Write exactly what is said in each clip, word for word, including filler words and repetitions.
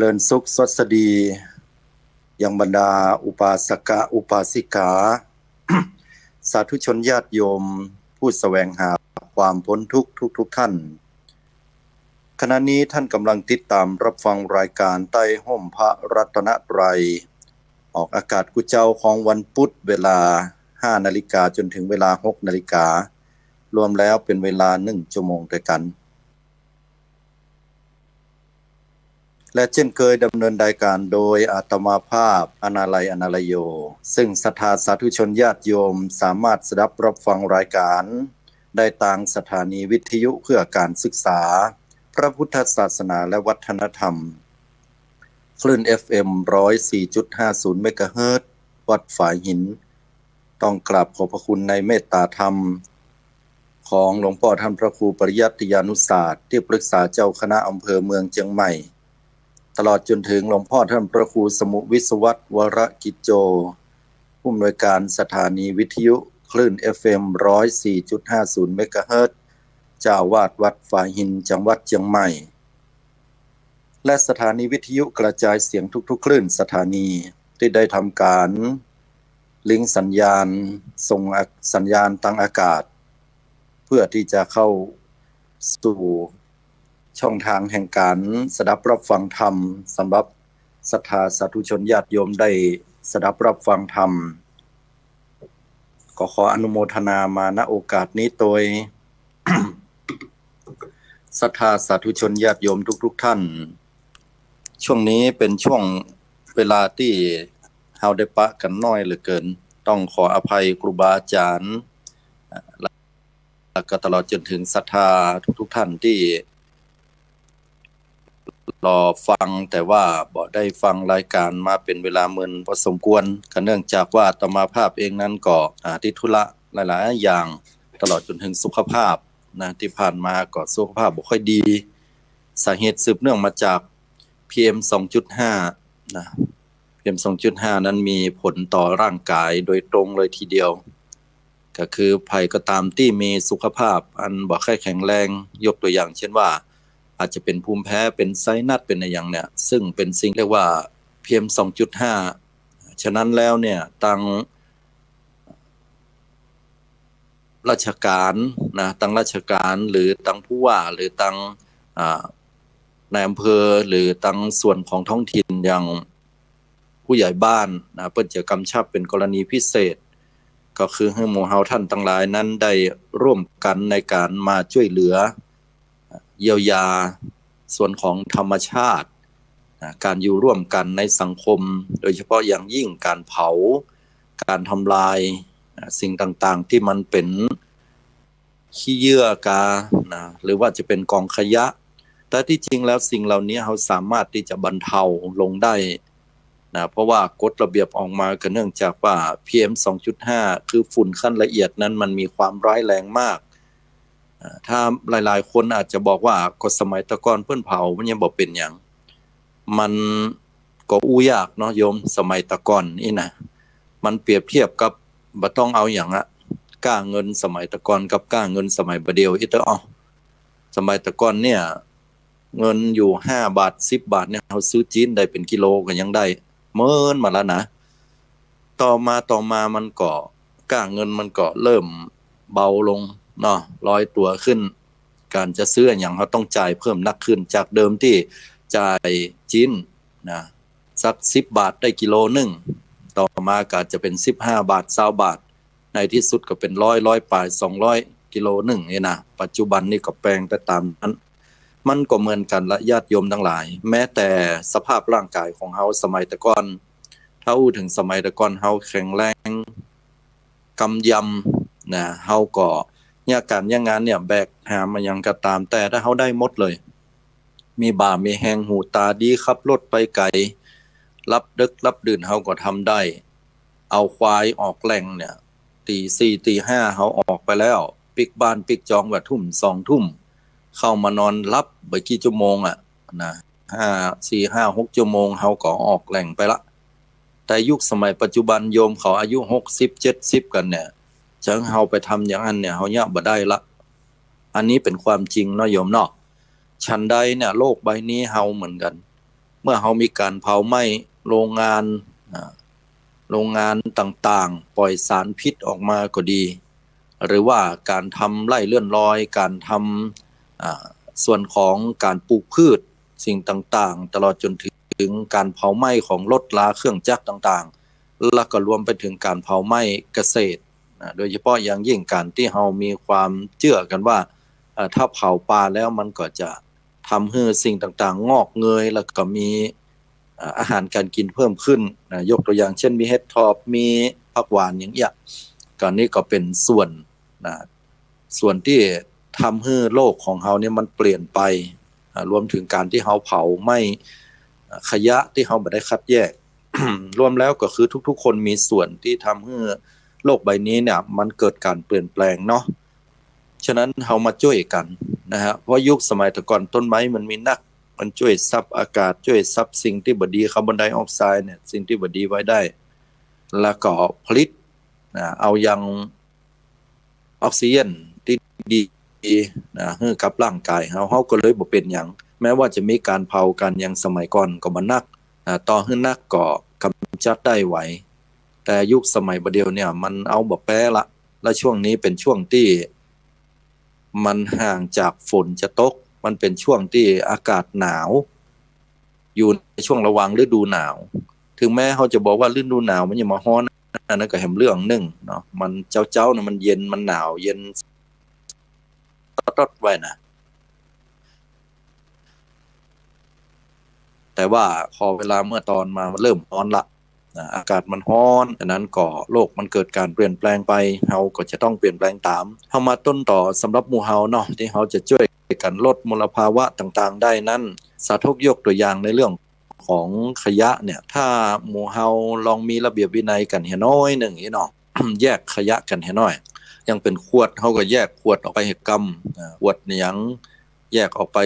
ริญสุขสวัสดี ยังบรรดาอุปาสกะอุปาสิกา สาธุชนญาติโยม ผู้แสวงหาความพ้นทุกข์ทุกๆท่าน ขณะนี้ท่านกำลังติดตามรับฟังรายการใต้ฮ่มพระรัตนตรัย ออกอากาศกู้เจ๊าของวันพุธเวลาห้านาฬิกาจนถึงเวลาหกนาฬิกา รวมแล้วเป็นเวลาหนึ่งชั่วโมงด้วยกัน และเช่นเคยดำเนินรายการโดยอาตมาภาพ อนาลัย อนาลโย ซึ่งศรัทธาสาธุชนญาติโยมสามารถสดับรับฟังรายการได้ตางสถานีวิทยุเพื่อการศึกษา พระพุทธศาสนาและวัฒนธรรม คลื่น เอฟเอ็ม ร้อยสี่จุดห้าศูนย์ เมกะเฮิรตซ์ วัดฝายหิน ต้องกราบขอบพระคุณในเมตตาธรรม ของหลวงป้อท่านพระครูปริยัติยานุศาสตร์ ที่ปรึกษาเจ้าคณะอำเภอเมืองเจียงใหม่ ตลอดจนถึงหลวงป้อท่านพระครูสมุห์วิศวัตร วรกิจโจ ผู้อำนวยการสถานีวิทยุคลื่น เอฟเอ็ม ร้อยสี่จุดห้าศูนย์ เมกะเฮิรตซ์ เจ้าอาวาสวัดฝายหิน จังหวัดเจียงใหม่ และสถานีวิทยุกระจายเสียงทุกๆคลื่นสถานี ตี้ได้ทำก๋านลิงก์สัญญาณ ส่งสัญญาณตางอากาศ เพื่อตี้จะเข้าสู่ช่องตางแห่งก๋านสดับรับฟังธรรม สำหรับศรัทธาสาธุชนญาติโยมได้สดับรับฟังธรรม ก็ขออนุโมทนามา ณ โอกาสนี้โตย ศรัทธาสาธุชนญาติโยมทุกๆท่าน ช่วงนี้เป๋นช่วงเวลาตี้เฮาได้ปะกั๋นน้อยเหลือเกิน ต้องขออภัยครูบาอาจ๋ารย์ แล้วก็ตลอดจนถึงศรัทธาทุกๆท่านตี้รอฟัง แต่ว่าบ่ได้ฟังรายการมาเป๋นเวลาเมินพอสมควร ก็เนื่องจากว่าอาตมาภาพเองนั้นก็ อ่า ติดธุระหลายๆอย่าง ตลอดจนถึงสุขภาพนะ ตี้ผ่านมาก็สุขภาพบ่ค่อยดี สาเหตุสืบเนื่องมาจาก พีเอ็ม สองจุดห้า นะ พีเอ็ม สองจุดห้า นั้นมีผลต่อร่างกายโดยตรงเลยทีเดียว ก็คือใผก็ต๋ามตี้มีสุขภาพอันบ่ค่อยแข็งแรง ยกตัวอย่างเช่นว่า อาจจะเป๋นภูมิแพ้ เป๋นไซนัส เป๋นอะหยังเนี่ย ซึ่งเป๋นสิ่งเรียกว่า พีเอ็ม สองจุดห้า ฉะนั้นแล้วเนี่ย ตางราชก๋านนะ ตางราชก๋าน หรือตางผู้ว่า หรือตาง อ่า นายอำเภอ หรือตางส่วนของท้องถิ่น อย่างผู้ใหญ่บ้านนะ เปิ้นจะกำชับเป๋นกรณีพิเศษ ก็คือหื้อหมู่เฮาต้านตังหลายนั้นได้ร่วมกั๋นในก๋านมาจ้วยเหลือ เยียวยาส่วนของธรรมชาตินะ ก๋านอยู่ร่วมกั๋นในสังคม โดยเฉพาะอย่างยิ่งก๋านเผา ก๋านทำลายนะ สิ่งต่างๆ ตี้มันเป๋นขี้เยื่อกานะ หรือว่าจะเป๋นก๋องขยะ แต่ตี้จริงแล้วสิ่งเหล่านี้เฮาสามารถตี้จะบรรเทาลงได้นะ เพราะว่ากฎระเบียบออกมาก็เนื่องจากว่า พีเอ็ม สองจุดห้า คือฝุ่นขั้นละเอียดนั้นมันมีความร้ายแรงมาก อ่า ถ้าหลายๆคนอาจจะบอกว่า ก็สมัยแต่ก่อนเปิ้นเผามันยังบ่เป๋นหยัง มันก็อู้ยากเนาะโยม สมัยแต่ก่อนอี้นะ มันเปรียบเทียบกับบ่ต้องเอาหยังอะ ก้าเงินสมัยแต่ก่อนกับก้าเงินสมัยบ่าเดี่ยวอี้เต๊อะ อ้อ สมัยแต่ก่อนเนี่ย เงินอยู่ห้าบาท สิบบาทเนี่ย เฮาซื้อจี๊นได้เป๋นกิโลก็ยังได้ เมินมาแล้วนะ ต่อมา ต่อมามันก็ ก้าเงินมันก็เริ่มเบาลงเนาะ ลอยตั๋วขึ้น ก๋านจะซื้ออะหยังเฮาต้องจ่ายเพิ่มนักขึ้น จากเดิมตี้จ่ายจี๊นนะ สักสิบบาทได้กิโลนึ่ง ต่อมาก็อาจจะเป๋นสิบห้าบาท ซาวบาท ในตี้สุดก็เป๋นร้อย ร้อยป๋าย สองร้อย กิโลนึ่งนี่นะ ปัจจุบันนี่ก็แปงไปต๋ามนั้น มันก็เหมือนกั๋นละญาติโยมตังหลาย แม้แต่สภาพร่างกายของเฮาสมัยแต่ก่อน ถ้าอู้เถิงสมัยแต่ก่อนเฮาแข็งแรงกำยำนะ เฮาก็เยียะก๋านเยียะงานเนี่ย แบกหามอะหยังก็ต๋าม แต่ถ้าเฮาได้หมดเลย มีบ่ามีแฮง หูต๋าดี ขับรถไปไก๋ หลับเดิ็กหลับดื่นเฮาก็ทำได้ เอาควายออกแหล่งเนี่ย ตี๋สี่ตี๋ห้าเฮาออกไปแล้ว ปิ๊กบ้านปิ๊กจองว่าทุ่มสองทุ่ม เข้ามานอนหลับบ่กี่ชั่วโมงอะนะ ห้า สี่ ห้า หก ชั่วโมงเฮาก็ออกแหล่งไปละ แต่ยุคสมัยปัจจุบันโยมเขาอายุหกสิบ เจ็ดสิบกั๋นเนี่ย จะหื้อเฮาไปทำอย่างอั้นเนี่ย เฮาเยียะบ่ได้ละ อันนี้เป๋นความจริงเนาะโยมเนาะ ฉันใดเนี่ย โลกใบนี้เฮาเหมือนกั๋น เมื่อเฮามีก๋านเผาไหม้โรงงาน อ่า โรงงานต่างๆ ปล่อยสารพิษออกมาก็ดี หรือว่าก๋านทำไร่เลื่อนลอย ก๋านทำ อ่า ส่วนของก๋านปลูกพืช สิ่งต่างๆ ตลอดจ๋นเถิงก๋านเผาไหม้ของรถราเครื่องจักรต่างๆ แล้วก็รวมไปเถิงก๋านเผาไหม้เกษตร นะ โดยเฉพาะอย่างยิ่งก๋านตี้เฮามีความเจื้อกั๋นว่า เอ่อ ถ้าเผาป่าแล้วมันก็จะทำหื้อสิ่งต่างๆ งอกเงย แล้วก็มี เอ่อ อาหารก๋านกิ๋นเพิ่มขึ้น นะ ยกตั๋วอย่างเจ้นมีเห็ดถอบ มีผักหวานอย่างเอี้ย ก็นี่ก็เป๋นส่วน นะ ส่วนตี้ทำหื้อโลกของเฮาเนี่ยมันเปลี่ยนไป อ่า รวมเถิงก๋านตี้เฮาเผาไหม้ อ่า ขยะตี้เฮาบ่ได้คัดแยก รวมแล้วก็คือทุกๆ คนมีส่วนตี้ทำหื้อโลกใบนี้เนี่ยมันเกิดก๋านเปลี่ยนแปลงเนาะ ฉะนั้นเฮามาจ้วยกั๋นนะฮะ เพราะยุคสมัยแต่ก่อนต้นไม้มันมีนัก มันจ้วยซับอากาศ จ้วยซับสิ่งตี้บ่ดี คาร์บอนไดออกไซด์เนี่ย สิ่งตี้บ่ดีไว้ได้ แล้วก็ผลิต นะ เอายังออกซิเจนตี้ดี นะ หื้อกับร่างก๋ายเฮา เฮาก็เลยบ่เป๋นหยัง แม้ว่าจะมีก๋านเผาก๋านหยังสมัยก่อนก็บ่นัก นะ ต่อหื้อนักก็กำจัดได้ไว แต่ยุคสมัยบ่าเดี่ยวเนี่ยมันเอาบ่แป๊ละ และช่วงนี้เป๋นช่วงตี้มันห่างจากฝนจะตก มันเป๋นช่วงตี้อากาศหนาว อยู่ในช่วงระหว่างฤดูหนาว ถึงแม้เฮาจะบอกว่าฤดูหนาวมันจะมาฮ้อน อันนั้นก็แหมเรื่องนึ่งเนาะ มันเจ๊าๆ นะมันเย็น มันหนาวเย็นต๊อดๆ ไว้นะ แต่ว่าพอเวลาเมื่อตอนมามันเริ่มฮ้อนละ นะ อากาศมันฮ้อน ฉะนั้นก็โลกมันเกิดก๋านเปลี่ยนแปลงไป เฮาก็จะต้องเปลี่ยนแปลงต๋าม เฮามาต้นต่อสำหรับหมู่เฮาเนาะ ตี้เฮาจะจ้วยกั๋นลดมลภาวะต่างๆ ได้นั้น สาธกยกตั๋วอย่างในเรื่องของขยะเนี่ย ถ้าหมู่เฮาลองมีระเบียบวินัยกั๋นเหียน้อยนึ่งอี้เนาะ แยกขยะกั๋นเหียน้อย อย่างเป๋นขวด เฮาก็แยกขวดออกไปเหียกำ อ่า ขวดหยัง แยกออกไป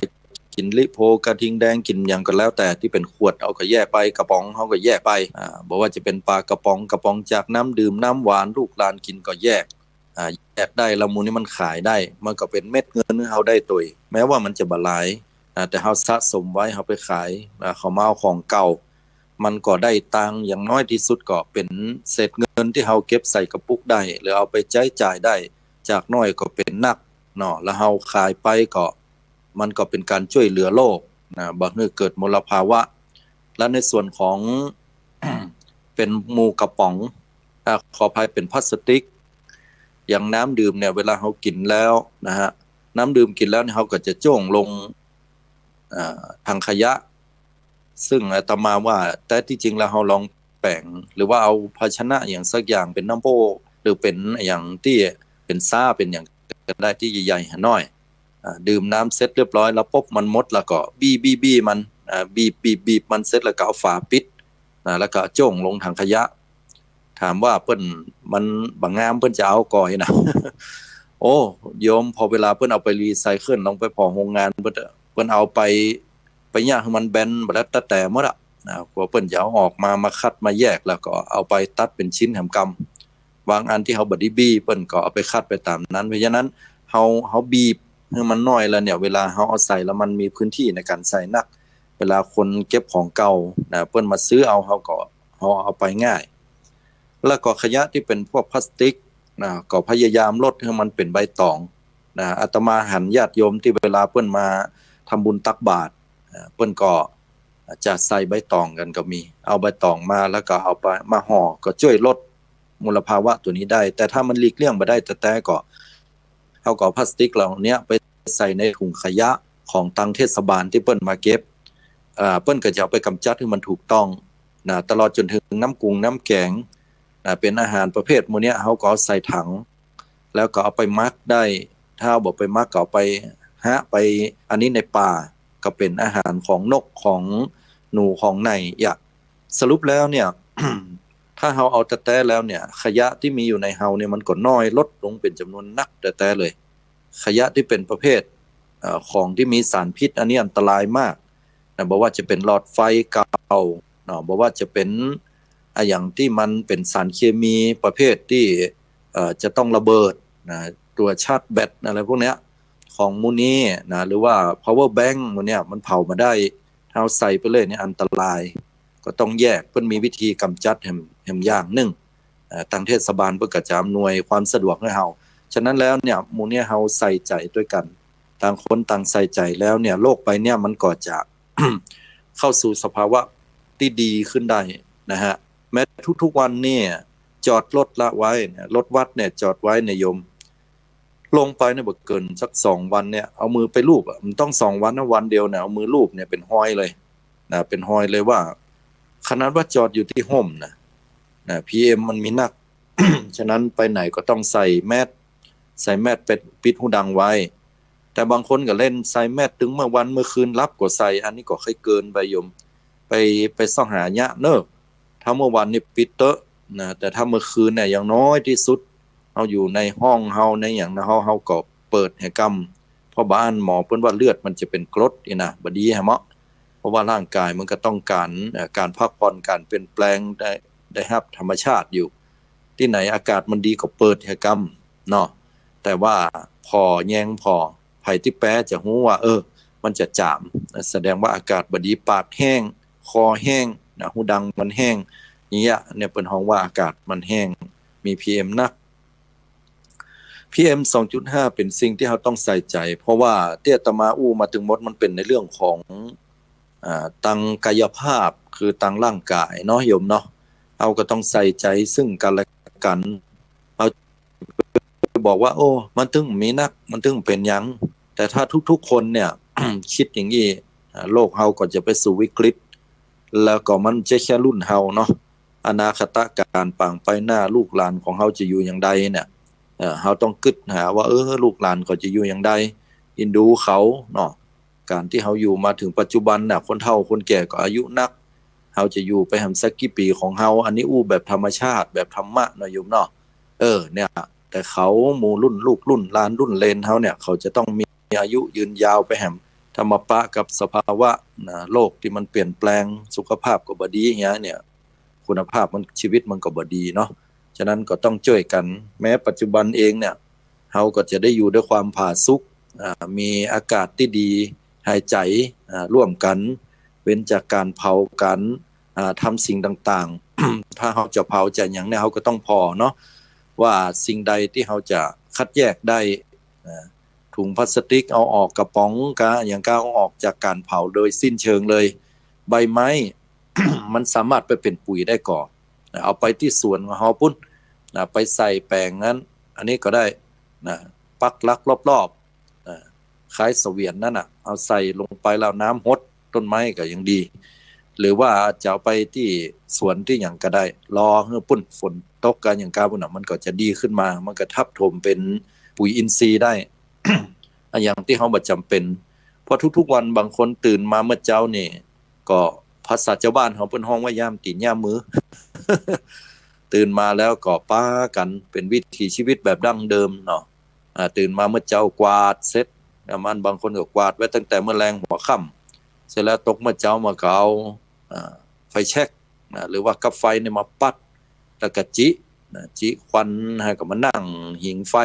กิ๋นลิโพ กระทิงแดง กิ๋นหยังก็แล้วแต่ตี้เป๋นขวด เฮาก็แยกไป กระป๋อง เฮาก็แยกไป อ่า บ่ว่าจะเป๋นปากระป๋อง กระป๋องจากน้ำดื่ม น้ำหวาน ลูกหลานกิ๋นก็แยก อ่า แยกได้ แล้วหมู่นี้มันขายได้ มันก็เป๋นเม็ดเงินหื้อเฮาได้ตวย แม้ว่ามันจะบ่หลาย อ่า แต่เฮาสะสมไว้ เฮาไปขาย อ่า เขามาเอาของเก่า มันก็ได้ตังค์ อย่างน้อยตี้สุดก็เป๋นเศษเงินตี้เฮาเก็บใส่กระปุกได้ หรือเอาไปใจ๊จ่ายได้ จากน้อยก็เป๋นนักเนาะ แล้วเฮาขายไปก็ มันก็เป๋นก๋านจ้วยเหลือโลกนะ บ่หื้อเกิดมลภาวะ และในส่วนของ เป๋นหมู่กระป๋อง อ่า ขออภัย เป๋นพลาสติก อย่างน้ำดื่มเนี่ย เวลาเฮากิ๋นแล้วนะฮะ น้ำดื่มกิ๋นแล้วเนี่ย เฮาก็จะโจ้งลง อ่า ถังขยะ ซึ่งอาตมาว่า แต่ตี้จริงแล้วเฮาลองแป๋ง หรือว่าเอาภาชนะอย่างสักอย่าง เป๋นน้ำโบ้ หรือเป๋นอย่างตี้เป๋นซ้า เป๋นอย่างก็ได้ตี้ใหญ่ๆ หาน้อย อ่า ดื่มน้ำเสร็จเรียบร้อยแล้วปุ๊บ มันหมดแล้วก็บี้ๆๆ มัน อ่า บีบๆๆ มันเสร็จแล้วก็เอาฝาปิด นะ แล้วก็โจ้งลงถังขยะ ถามว่าเปิ้น มันบ่งามเปิ้นจะเอาก่ออี้นะ โอ้ โยม พอเวลาเปิ้นเอาไปรีไซเคิล ลองไปผ่อโฮงงาน เปิ้น เปิ้นเอาไป ไปเยียะหื้อมันแบนบ่แล้ว แต๊ๆ หมดอะ นะ กว่าเปิ้นจะเอาออกมา มาคัดมาแยก แล้วก็เอาไปตัดเป๋นชิ้นแหมกำ บางอันตี้เฮาบ่ได้บีบ เปิ้นก็เอาไปคัดไปต๋ามนั้น เพราะฉะนั้นเฮา เฮาบีบหื้อมันน้อยแล้วเนี่ย เวลาเฮาเอาใส่แล้วมันมีพื้นตี้ในก๋านใส่นัก เวลาคนเก็บของเก่านะ เปิ้นมาซื้อเอา เฮาก็ เฮาเอาไปง่าย แล้วก็ขยะตี้เป๋นพวกพลาสติกนะ ก็พยายามลดหื้อมันเป๋นใบต๋องนะ อาตมาหันญาติโยมตี้เวลาเปิ้นมาทำบุญตักบาตรนะ เปิ้นก็จะใส่ใบต๋องกั๋นก็มี เอาใบต๋องมาแล้วก็เอาไป มาห่อ ก็จ้วยลดมลภาวะตั๋วนี้ได้ แต่ถ้ามันหลีกเลี่ยงบ่ได้แต๊ๆ ก็ เฮาก็เอาพลาสติกเหล่าเนี้ยไปใส่ในถุงขยะของตังเทศบาลตี้เปิ้นมาเก็บ อ่า เปิ้นก็จะเอาไปกำจัดหื้อมันถูกต้องนะ ตลอดจ๋นเถิงน้ำกุงน้ำแก๋งนะ เป๋นอาหารประเภทหมู่เนี้ย เฮาก็เอาใส่ถัง แล้วก็เอาไปหมักได้ ถ้าบ่ไปหมักก็เอาไปหะไป อันนี้ในป่า ก็เป๋นอาหารของนก ของหนู ของไหนเยียะ สรุปแล้วเนี่ย ถ้าเฮาเอาแต๊ๆ แล้วเนี่ย ขยะตี้มีอยู่ในเฮาเนี่ย มันก็น้อยลดลงเป๋นจ๋ำนวนนักแต๊ๆ เลย ขยะตี้เป๋นประเภท เอ่อ ของตี้มีสารพิษ อันนี้อันตรายมากนะ บ่ว่าจะเป๋นหลอดไฟเก่าเนาะ บ่ว่าจะเป๋น อะหยังตี้มันเป๋นสารเคมีประเภทตี้ เอ่อ จะต้องระเบิดนะ ตั๋วชาร์จแบตอะไรพวกเนี้ย ของหมู่นี้นะ หรือว่า power bank หมู่เนี้ย มันเผาบ่ได้ เฮาใส่ไปเลยเนี่ยอันตราย ก็ต้องแยก เปิ้นมีวิธีก๋ำจัดแหม แหมอย่างนึ่ง เอ่อ ตางเทศบาลเปิ้นก็จะอำนวยความสะดวกหื้อเฮา ฉะนั้นแล้วเนี่ย หมู่เนี่ยเฮาใส่ใจ๋ตวยกั๋น ต่างคนต่างใส่ใจ๋แล้วเนี่ย โลกใบเนี่ยมันก็จะ เข้าสู่สภาวะตี้ดีขึ้นได้นะฮะ แม้ทุกๆ วันเนี่ย จอดรถละไว้เนี่ย รถวัดเนี่ยจอดไว้เนี่ยโยม ลงไปเนี่ยบ่เกิ๋นสักสองวันเนี่ย เอามือไปลูบอะ มันต้องสองวันนะ วันเดียวเนี่ย เอามือลูบเนี่ยเป๋นฮอยเลยนะ เป๋นฮอยเลยว่า ขนาดว่าจอดอยู่ตี้ฮ่มนะ นะ พีเอ็มมันมีนัก ฉะนั้นไปไหนก็ต้องใส่แมส ใส่แมสเป๋น ปิดหูดังไว้ แต่บางคนก็เล่นใส่แมสตึงเมื่อวันเมื่อคืนหลับก็ใส่ อันนี้ก็ค่อยเกินไปโยม ไป ไปเซาะหาเยียะเน่อ ถ้าเมื่อวันนี่ปิดเต๊อะนะ แต่ถ้าเมื่อคืนเนี่ย อย่างน้อยตี้สุด เฮาอยู่ในห้องเฮาในหยังนะ เฮา เฮาก็เปิดหื้อกำ เพราะบ่าอั้นหมอเปิ้นว่าเลือดมันจะเป๋นกรดนี่นะ บ่ดีแหมเนาะ เพราะว่าร่างก๋ายมันก็ต้องก๋าน เอ่อ ก๋านพักผ่อน ก๋านเปลี่ยนแปลง ได้ ได้ฮับธรรมชาติอยู่ ตี้ไหนอากาศมันดีก็เปิดหื้อกำเนาะ แต่ว่าผ่อแยงผ่อ ใผตี้แป๊จะฮู้ว่า เออ มันจะจ๋าม แสดงว่าอากาศบ่ดี ปากแห้ง คอแห้งนะ หูดังมันแห้ง อย่างเงี้ย เนี่ยเปิ้นฮ้องว่าอากาศมันแห้ง มีพีเอ็มนัก พีเอ็มสองจุดห้าเป๋นสิ่งตี้เฮาต้องใส่ใจ๋ เพราะว่าตี้อาตมาอู้มาตึงหมดมันเป๋นในเรื่องของ อ่า ตางกายภาพ คือตางร่างก๋ายเนาะโยมเนาะ เฮาก็ต้องใส่ใจ๋ซึ่งกั๋นและกั๋น เฮาบอกว่า โอ้ มันตึงมีนัก มันตึงเป๋นหยัง แต่ถ้าทุกๆ คนเนี่ย คิดอย่างอี้ อ่า โลกเฮาก็จะไปสู่วิกฤต แล้วก็มันจะแค่รุ่นเฮาเนาะ อนาคตก๋านป๋างไปหน้า ลูกหลานของเฮาจะอยู่อย่างใดเนี่ย เอ่อ เฮาต้องกึ๊ดหาว่า เออ ลูกหลานเขาจะอยู่อย่างใด เอ็นดูเขาเนาะ ก๋านตี้เฮาอยู่มาเถิงปัจจุบันน่ะ คนเฒ่าคนแก่ก็อายุนัก เฮาจะอยู่ไปแหมสักกี่ปี๋ของเฮา อันนี้อู้แบบธรรมชาติ แบบธรรมะเนาะโยมเนาะ เออ เนี่ย แต่เขาหมู่รุ่นลูกรุ่นหลานรุ่นเหลนเฮาเนี่ย เขาจะต้องมีอายุยืนยาวไปแหม ถ้ามาปะกับสภาวะนะ โลกตี้มันเปลี่ยนแปลง สุขภาพก็บ่ดีอย่างเงี้ยเนี่ย คุณภาพมัน ชีวิตมันก็บ่ดีเนาะ ฉะนั้นก็ต้องจ้วยกั๋น แม้ปัจจุบันเองเนี่ย เฮาก็จะได้อยู่ด้วยความผาสุก อ่า มีอากาศตี้ดี หายใจ๋ อ่า ร่วมกั๋น เว้นจากก๋านเผากั๋น อ่า ทำสิ่งต่างๆ ถ้าเฮาจะเผาจะหยังเนี่ย เฮาก็ต้องผ่อเนาะ ว่าสิ่งใดตี้เฮาจะคัดแยกได้ อ่า ถุงพลาสติกเอาออก กระป๋องกาหยังกาเอาออกจากก๋านเผาโดยสิ้นเชิงเลย ใบไม้ มันสามารถไปเป๋นปุ๋ยได้ก่อ เอาไปตี้สวนของเฮาปุ้นนะ ไปใส่แป๋งนั้น อันนี้ก็ได้นะ ปักหลักรอบๆ นะ คล้ายเสวียนนั่นน่ะ เอาใส่ลงไปแล้วน้ำหดต้นไม้ก็ยังดี หรือว่าจะเอาไปตี้สวนตี้หยังก็ได้ รอหื้อปุ้นฝนตกกาหยังกาปุ้นน่ะ มันก็จะดีขึ้นมา มันก็ทับถมเป๋นปุ๋ยอินทรีย์ได้ อะหยังตี้เฮาบ่จ๋ำเป๋น เพราะทุกๆ วันบางคนตื่นมาเมื่อเจ๊านี่ ก็ภาษาจาวบ้านเฮาเปิ้นฮ้องว่าย่ามตี๋นย่ามมือ ตื่นมาแล้วก็ปากั๋นเป๋นวิถีชีวิตแบบดั้งเดิมเนาะ อ่า ตื่นมาเมื่อเจ๊ากวาดเสร็จ ประมาณบางคนก็กวาดไว้ตั้งแต่เมื่อแลงหัวค่ำ เสร็จแล้วตกเมื่อเจ๊ามาก็เอา อ่า ไฟแช็กนะ หรือว่ากับไฟเนี่ยมาปัด แล้วก็จินะ จิควัน หื้อก็มานั่งหิงไฟ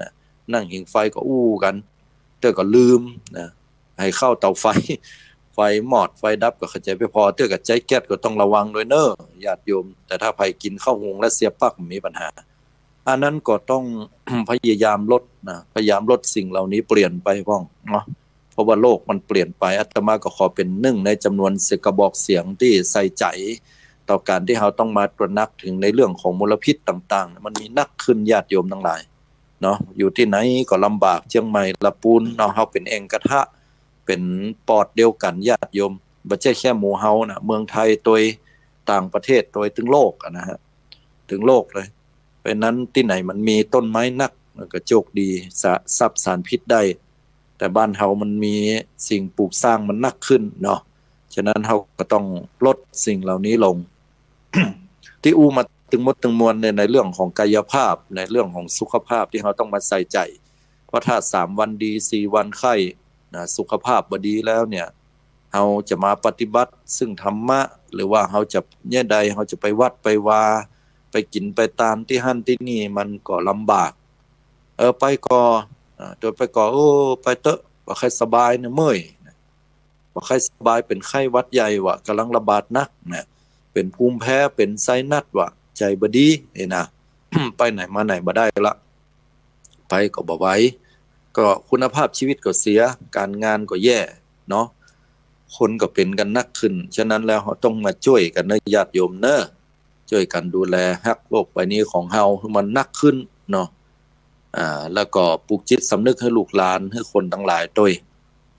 นะ นั่งหิงไฟก็อู้กั๋น เตื้อก็ลืมนะ หื้อเข้าเตาไฟ ไฟมอดไฟดับก็เข้าใจ๋ไปผ่อ เตื้อก็ใจ๊แก๊สก็ต้องระวังด้วยเน่อญาติโยม แต่ถ้าใผกิ๋นข้าวหุงรัสเซียปั๊กมีปัญหา อันนั้นก็ต้อง พยายามลดนะ พยายามลดสิ่งเหล่านี้เปลี่ยนไปพ่องเนาะ เพราะว่าโลกมันเปลี่ยนไป อาตมาก็ขอเป๋นหนึ่งในจ๋ำนวนเสียงกระบอกเสียงตี้ใส่ใจ๋ต่อก๋านตี้เฮาต้องมาตระหนักเถิงในเรื่องของมลพิษต่างๆ มันมีนักขึ้นญาติโยมตังหลายเนาะ อยู่ตี้ไหนก็ลำบาก เจียงใหม่ ละปูนเนาะ เฮาเป๋นแอ่งกระทะ เป๋นปอดเดียวกั๋นญาติโยม บ่ใจ้แค่หมู่เฮานะ เมืองไทยตวย ต่างประเทศตวย ตึงโลกอะนะฮะ ตึงโลกเลย เพราะฉะนั้นตี้ไหนมันมีต้นไม้นัก มันก็โจคดี สะ สับสารพิษได้ แต่บ้านเฮามันมีสิ่งปลูกสร้างมันนักขึ้นเนาะ ฉะนั้นเฮาก็ต้องลดสิ่งเหล่านี้ลง ตี้อู้มาตึงหมดตึงมวลเนี่ย ในเรื่องของกายภาพ ในเรื่องของสุขภาพตี้เฮาต้องมาใส่ใจ๋ เพราะถ้าสามวันดี สี่วันไข้นะ สุขภาพบ่ดีแล้วเนี่ย เฮาจะมาปฏิบัติซึ่งธรรมะ หรือว่าเฮาจะเยียะใด เฮาจะไปวัดไปวา ไปกิ๋นไปตานตี้หั้นตี้นี่ มันก็ลำบาก เออ ไปก่อ อ่า โดยไปก่อ โอ้ ไปเต๊อะ บ่ใค่สบายนะ เมื่อยนะ บ่ใค่สบาย เป๋นไข้หวัดใหญ่วะ ก๋ำลังระบาดหนักนะ เป๋นภูมิแพ้ เป๋นไซนัสวะ ใจ๋บ่ดี นี่นะ ไปไหนมาไหนบ่ได้ละ ไปก็บ่ไหว ก็คุณภาพชีวิตก็เสีย ก๋านงานก็แย่เนาะ คนก็เป๋นกั๋นหนักขึ้น ฉะนั้นแล้วเฮาต้องมาจ้วยกั๋นเนาะ ญาติโยมเนาะ จ้วยกั๋นดูแลฮักโลกใบนี้ของเฮาหื้อมันนักขึ้นเนาะ อ่า แล้วก็ปลูกจิตสำนึกหื้อลูกหลาน หื้อคนตังหลายตวย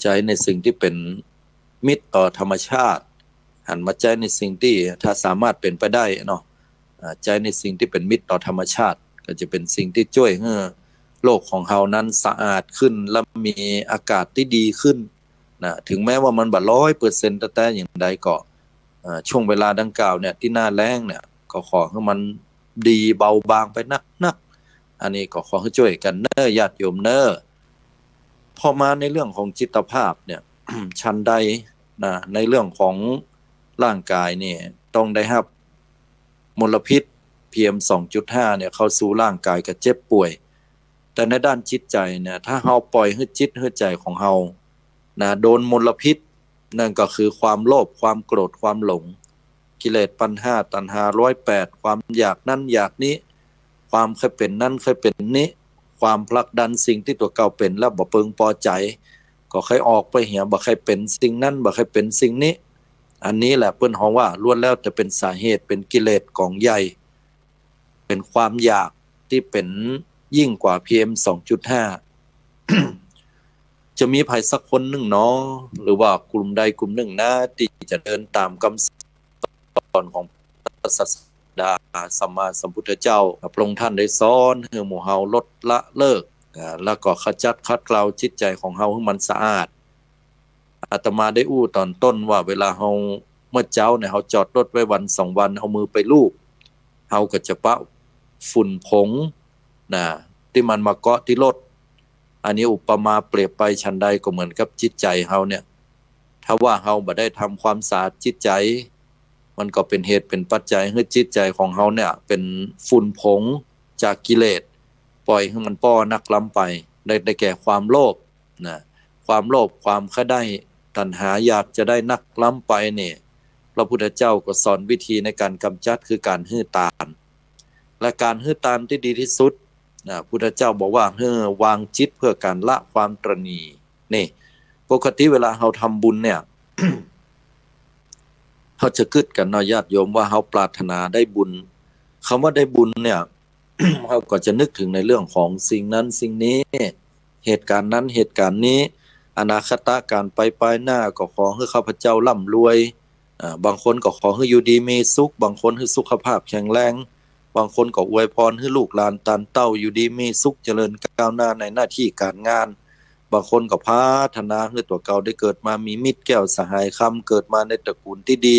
ใจ๊ในสิ่งตี้เป๋นมิตรต่อธรรมชาติ หันมาใจ๊ในสิ่งตี้ถ้าสามารถเป๋นไปได้เนาะ อ่า ใจ๊ในสิ่งตี้เป๋นมิตรต่อธรรมชาติ ก็จะเป๋นสิ่งตี้จ้วยหื้อโลกของเฮานั้นสะอาดขึ้น และมีอากาศตี้ดีขึ้นนะ ถึงแม้ว่ามันบ่ร้อยเปอร์เซ็นต์แต๊ๆ อย่างใดก็ เอ่อ ช่วงเวลาดังกล่าวเนี่ย ตี้หน้าแล้งเนี่ย ก็ขอหื้อมันดีเบาบางไปนักๆ อันนี้ก็ขอหื้อจ้วยกั๋นเนาะ ญาติโยมเนาะ พอมาในเรื่องของจิตภาพเนี่ย ฉันใดนะ ในเรื่องของร่างกายเนี่ย ต้องได้ฮับมลพิษ พีเอ็ม สองจุดห้า เนี่ย เข้าสู่ร่างกายก็เจ็บป่วย แต่ในด้านจิตใจ๋เนี่ย ถ้าเฮาปล่อยหื้อจิตหื้อใจ๋ของเฮานะ โดนมลพิษ นั่นก็คือความโลภ ความโกรธ ความหลง กิเลสปัญหา ตัณหา ร้อยแปด ความอยากนั้นอยากนี้ ความใค่เป๋นนั้นใค่เป๋นนี้ ความผลักดันสิ่งตี้ตั๋วเก่าเป๋นแล้วบ่เปิงปอใจ๋ ก็ใค่ออกไปเหีย บ่ใค่เป๋นสิ่งนั้น บ่ใค่เป๋นสิ่งนี้ อันนี้แหละเปิ้นฮ้องว่าล้วนแล้วแต่เป๋นสาเหตุ เป๋นกิเลสก๋องใหญ่ เป๋นความอยากตี้เป๋นยิ่งกว่า พีเอ็ม สองจุดห้า จะมีใผสักคนนึ่งหนอ หรือว่ากลุ่มใดกลุ่มนึ่งนะ ตี้จะเดินต๋ามกำสอนของพระศาสดาสัมมาสัมพุทธเจ้า พระองค์ท่านได้สอนหื้อหมู่เฮาลดละเลิก อ่า แล้วก็ขจัดขัดเกลาจิตใจ๋ของเฮาหื้อมันสะอาด อาตมาได้อู้ต๋อนต้นว่าเวลาเฮา เมื่อเจ๊าเนี่ย เฮาจอดรถไว้วันสองวัน เอามือไปลูบ เฮาก็จะปะฝุ่นผงนะ ตี้มันมาเกาะตี้รถ อันนี้อุปมาเปรียบไปฉันใดก็เหมือนกับจิตใจ๋เฮาเนี่ย ถ้าว่าเฮาบ่ได้ทำความสะอาดจิตใจ๋ มันก็เป๋นเหตุเป๋นปัจจัยหื้อจิตใจ๋ของเฮาเนี่ย เป๋นฝุ่นผงจากกิเลส ปล่อยหื้อมันป้อนักล้ำไป ได้ ได้แก่ความโลภนะ ความโลภ ความใค่ได้ ตัณหาอยากจะได้นักล้ำไปเนี่ย พระพุทธเจ้าก็สอนวิธีในก๋านกำจัดคือก๋านหื้อตาน และก๋านหื้อตานตี้ดีตี้สุดนะ พุทธเจ้าบอกว่าหื้อวางจิตเพื่อก๋านละความตระหนี่ นี่ ปกติเวลาเฮาทำบุญเนี่ย เฮาจะกึ๊ดกั๋นเนาะ ญาติโยม ว่าเฮาปรารถนาได้บุญ กำว่าได้บุญเนี่ย เฮาก็จะนึกเถิงในเรื่องของสิ่งนั้นสิ่งนี้ เหตุก๋ารณ์นั้นเหตุก๋ารณ์นี้ อนาคตะก๋านไปปายหน้า ก็ขอหื้อข้าพเจ้าร่ำรวย อ่า บางคนก็ขอหื้ออยู่ดีมีสุข บางคนหื้อสุขภาพแข็งแรง บางคนก็อวยพรหื้อลูกหลานตานเต้าอยู่ดีมีสุข เจริญก้าวหน้าในหน้าตี้ก๋านงาน บางคนก็ปรารถนาหื้อตั๋วเก่าได้เกิดมามีมิตรแก้วสหายคำ เกิดมาในตระกูลตี้ดี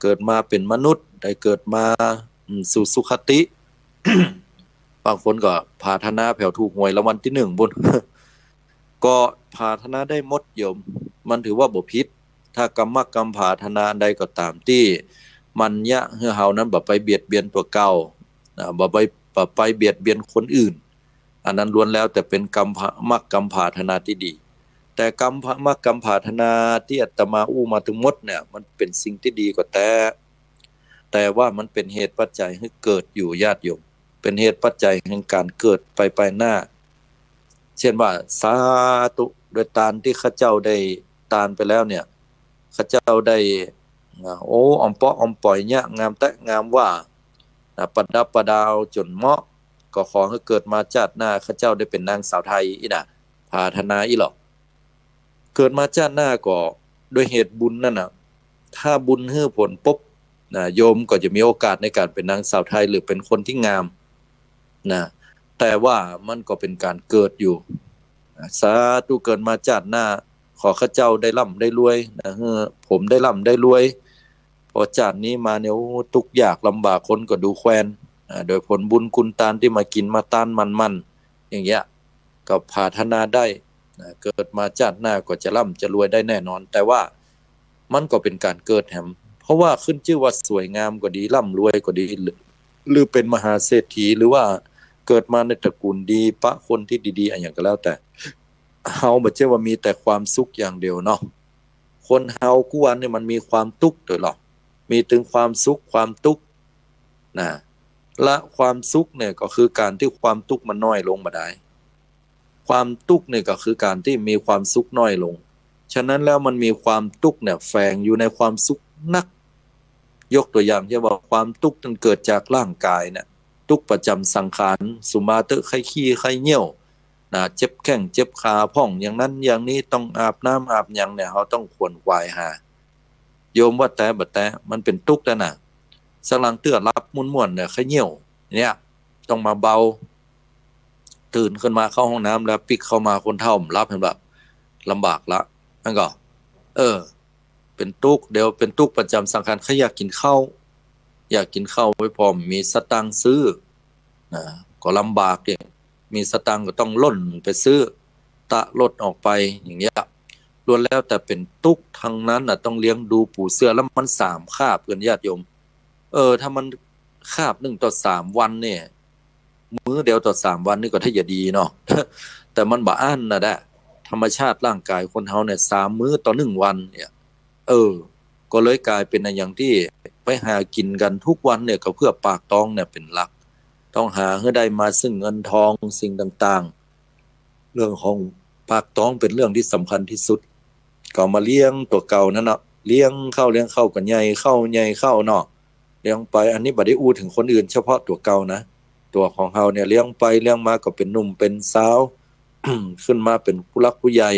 เกิดมาเป๋นมนุษย์ ได้เกิดมา อืม สู่สุคติ บางคนก็ปรารถนาแผวถูกหวยรางวัลตี้หนึ่งปู๊น ก็ปรารถนาได้หมดโยม มันถือว่าบ่ผิด ถ้ากำมักกำปรารถนาอันใดก็ต๋ามตี้มันเยียะหื้อเฮานั้นบ่ไปเบียดเบียนตั๋วเก่า อ่า บ่ไป บ่ไปเบียดเบียนคนอื่น อันนั้นล้วนแล้วแต่เป๋นกำมักกำปรารถนาตี้ดี แต่กำมักกำปรารถนาตี้อาตมาอู้มาตึงหมดเนี่ย มันเป๋นสิ่งตี้ดีก็แต๊ แต่ว่ามันเป๋นเหตุปัจจัยหื้อเกิดอยู่ ญาติโยม เป๋นเหตุปัจจัยแห่งก๋านเกิดไปปายหน้า เช่นว่า สาธุ โดยตานตี้ข้าเจ้าได้ตานไปแล้วเนี่ย ข้าเจ้าได้ อ่า โอ้ ออมเปาะออมป๋อยเยียะ งามแต๊ะงามว่า อ่า ประดับประดาจ๋นเหมาะ ก็ขอหื้อเกิดมาจาติหน้า ข้าเจ้าได้เป๋นนางสาวไทยอี้นะ ปรารถนาอี้หรอก เกิดมาจาติหน้าก็โดยเหตุบุญนั่นน่ะ ถ้าบุญหื้อผลปุ๊บนะ โยมก็จะมีโอกาสในก๋านเป๋นนางสาวไทย หรือเป๋นคนตี้งามนะ แต่ว่ามันก็เป๋นก๋านเกิดอยู่ สาธุ เกิดมาจาติหน้า ขอข้าเจ้าได้ร่ำได้รวยนะ หื้อผมได้ร่ำได้รวย พอจาตินี้มาเนี่ย โอ้ ตุ๊กยากลำบาก คนก็ดูแควน อ่า โดยผลบุญคุณตานตี้มากิ๋นมาตานหมั่นๆ อย่างเงี้ย ก็ปรารถนาได้นะ เกิดมาจาติหน้าก็จะร่ำจะรวยได้แน่นอน แต่ว่ามันก็เป๋นก๋านเกิดแหม เพราะว่าขึ้นจื้อว่าสวยงามก็ดี ร่ำรวยก็ดี หรือ หรือเป๋นมหาเศรษฐี หรือว่าเกิดมาในตระกูลดี ปะคนตี้ดีๆ อะหยังก็แล้วแต่ เฮาบ่ใจ้ว่ามีแต่ความสุขอย่างเดียวเนาะ คนเฮากู้วันเนี่ยมันมีความตุ๊กข์โดยหรอก มีตึงความสุขความตุ๊กข์นะ และความสุขเนี่ยก็คือก๋านตี้ความตุ๊กข์มันน้อยลงบ่ดาย ความตุ๊กข์เนี่ยก็คือก๋านตี้มีความสุขน้อยลง ฉะนั้นแล้วมันมีความตุ๊กข์เนี่ยแฝงอยู่ในความสุขนัก ยกตั๋วอย่างเจ้นว่าความตุ๊กข์ตี้เกิดจากร่างก๋ายเนี่ย ตุ๊กข์ประจ๋ำสังขาร สุมาเต๊อะ ไข้ขี้ไข้เยี่ยวนะ เจ็บแข้งเจ็บขาพ่อง อย่างนั้นอย่างนี้ ต้องอาบน้ำอาบหยังเนี่ย เฮาต้องขวนขวายหา โยมว่าแต๊บ่แต๊ มันเป๋นตุ๊กข์แล้วนะ สักหลังเตื้อหลับม่วนๆ เนี่ย ไข้เยี่ยวเนี่ย ต้องมาเบา ตื่นขึ้นมาเข้าห้องน้ำแล้วปิ๊กเข้ามาคนเฒ่าบ่หลับ หันบ่ ลำบากละ นั่นก็ เออ เป๋นตุ๊กข์ เดี๋ยวเป๋นตุ๊กข์ประจ๋ำสังขาร ใค่อยากกิ๋นข้าว อยากกิ๋นข้าวไว้พร้อม มีสตางค์ซื้อนะ ก็ลำบากอีก มีสตางค์ก็ต้องล่นไปซื้อ ตะหลดออกไปอย่างเงี้ย ล้วนแล้วแต่เป๋นตุ๊กข์ทั้งนั้นน่ะ ต้องเลี้ยงดูปู๋เสื้อ แล้วมันสามคาบกั๋นญาติโยม เออ ถ้ามันคาบนึ่งต่อสามวันเนี่ย มื้อเดียวต่อสามวันนี่ก็ถ้าจะดีเนาะ แต่มันบ่อั้นน่ะแหละ ธรรมชาติร่างก๋ายคนเฮาเนี่ย สามมื้อต่อนึ่งวันเนี่ย เออ ก็เลยก๋ายเป๋นอะหยังตี้ไปหากิ๋นกั๋นทุกวันเนี่ย ก็เพื่อปากต๊องเนี่ยเป๋นหลัก ต้องหาหื้อได้มาซึ่งเงินทองสิ่งต่างๆ เรื่องของปากต๊องเป๋นเรื่องตี้สำคัญตี้สุด ก็มาเลี้ยงตั๋วเก่านั้นเนาะ เลี้ยงเข้าเลี้ยงเข้าก็ใหญ่เข้าใหญ่เข้าเนาะ เลี้ยงไป อันนี้บ่ได้อู้เถิงคนอื่น เฉพาะตั๋วเก่านะ ตั๋วของเฮาเนี่ยเลี้ยงไปเลี้ยงมาก็เป๋นหนุ่มเป๋นสาว ขึ้นมาเป๋นผู้หลักผู้ใหญ่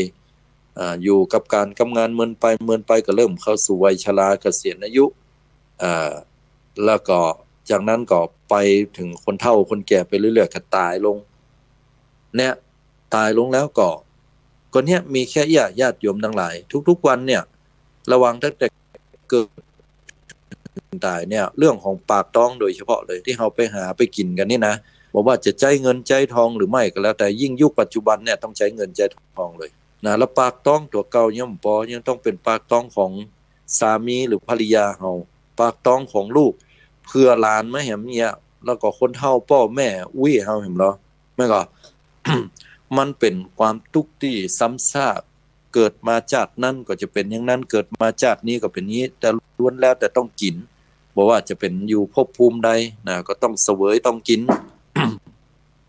อ่า อยู่กับก๋านกับงานเมินไปเมินไป ก็เริ่มเข้าสู่วัยชราเกษียณอายุ อ่า แล้วก็จากนั้นก็ไปเถิงคนเฒ่าคนแก่ไปเรื่อยๆ ก็ต๋ายลง เนี่ย ต๋ายลงแล้วก็ ก็เนี่ยมีแค่เอี้ยญาติโยมตังหลาย ทุกๆ วันเนี่ย ระหว่างตั้งแต่เกิด ต๋ายเนี่ย เรื่องของปากต๊องโดยเฉพาะเลย ตี้เฮาไปหาไปกิ๋นกั๋นนี่นะ บ่ว่าจะใจ๊เงินใจ๊ทองหรือไม่ก็แล้วแต่ ยิ่งยุคปัจจุบันเนี่ยต้องใจ๊เงินใจ๊ทองเลยนะ แล้วปากต๊องตั๋วเก่ายังบ่ปอ ยังต้องเป๋นปากต๊องของสามีหรือภริยาเฮา ปากต๊องของลูก เผื่อหลานมาแหมเนี่ย แล้วก็คนเฒ่าป้อแม่อุ๊ยเฮาแหมลอ แม่นก่อ มันเป๋นความตุ๊กข์ตี้ซ้ำซาก เกิดมาจาตินั้นก็จะเป๋นอย่างนั้น เกิดมาจาตินี้ก็เป๋นอย่างนี้ แต่ล้วนแล้วแต่ต้องกิ๋น บ่ว่าจะเป๋นอยู่ภพภูมิใดนะ ก็ต้องเสวยต้องกิ๋น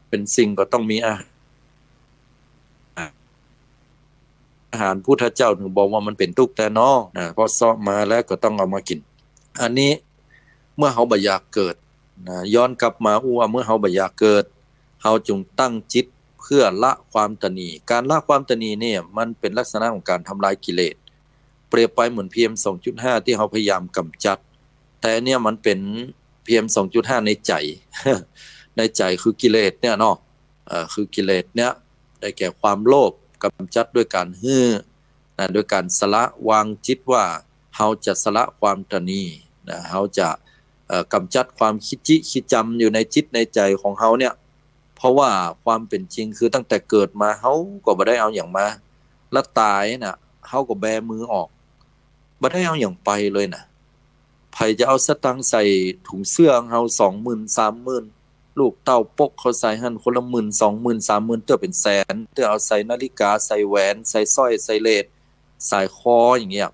เป๋นสิ่งก็ต้องมีอา อาหาร พุทธเจ้าเถิงบอกว่ามันเป๋นตุ๊กข์แต๊เนาะนะ เพราะเซาะมาแล้วก็ต้องเอามากิ๋น อันนี้เมื่อเฮาบ่อยากเกิดนะ ย้อนกลับมาอู้ว่าเมื่อเฮาบ่อยากเกิด เฮาจงตั้งจิตเพื่อละความตณี ก๋านละความตณีเนี่ยมันเป๋นลักษณะของก๋านทำลายกิเลส เปรียบไปเหมือน พีเอ็ม สองจุดห้า ตี้เฮาพยายามก๋ำจัด แต่เนี่ยมันเป๋น พีเอ็ม สองจุดห้า ในใจ๋ ในใจ๋คือกิเลสเนี่ยเนาะ เอ่อ คือกิเลสเนี่ย ได้แก่ความโลภ ก๋ำจัดด้วยก๋านหื้อนะ ด้วยก๋านสละวางจิตว่าเฮาจะสละความตณีนะ เฮาจะ เอ่อ ก๋ำจัดความขี้จิขี้จ๋ำอยู่ในจิตในใจ๋ของเฮาเนี่ย เพราะว่าความเป๋นจริงคือตั้งแต่เกิดมาเฮาก็บ่ได้เอาหยังมา แล้วต๋ายน่ะ เฮาก็แบมือออก บ่ได้เอาหยังไปเลยนะ ใผจะเอาสตางค์ใส่ถุงเสื้อเฮาสองหมื่น สามหมื่น ลูกเต้าปกเขาใส่หั้นคนละหมื่น สองหมื่น สามหมื่น เตื้อเป๋นแสน เตื้อเอาใส่นาฬิกา ใส่แหวน ใส่สร้อย ใส่เลส สายคออย่างเงี้ย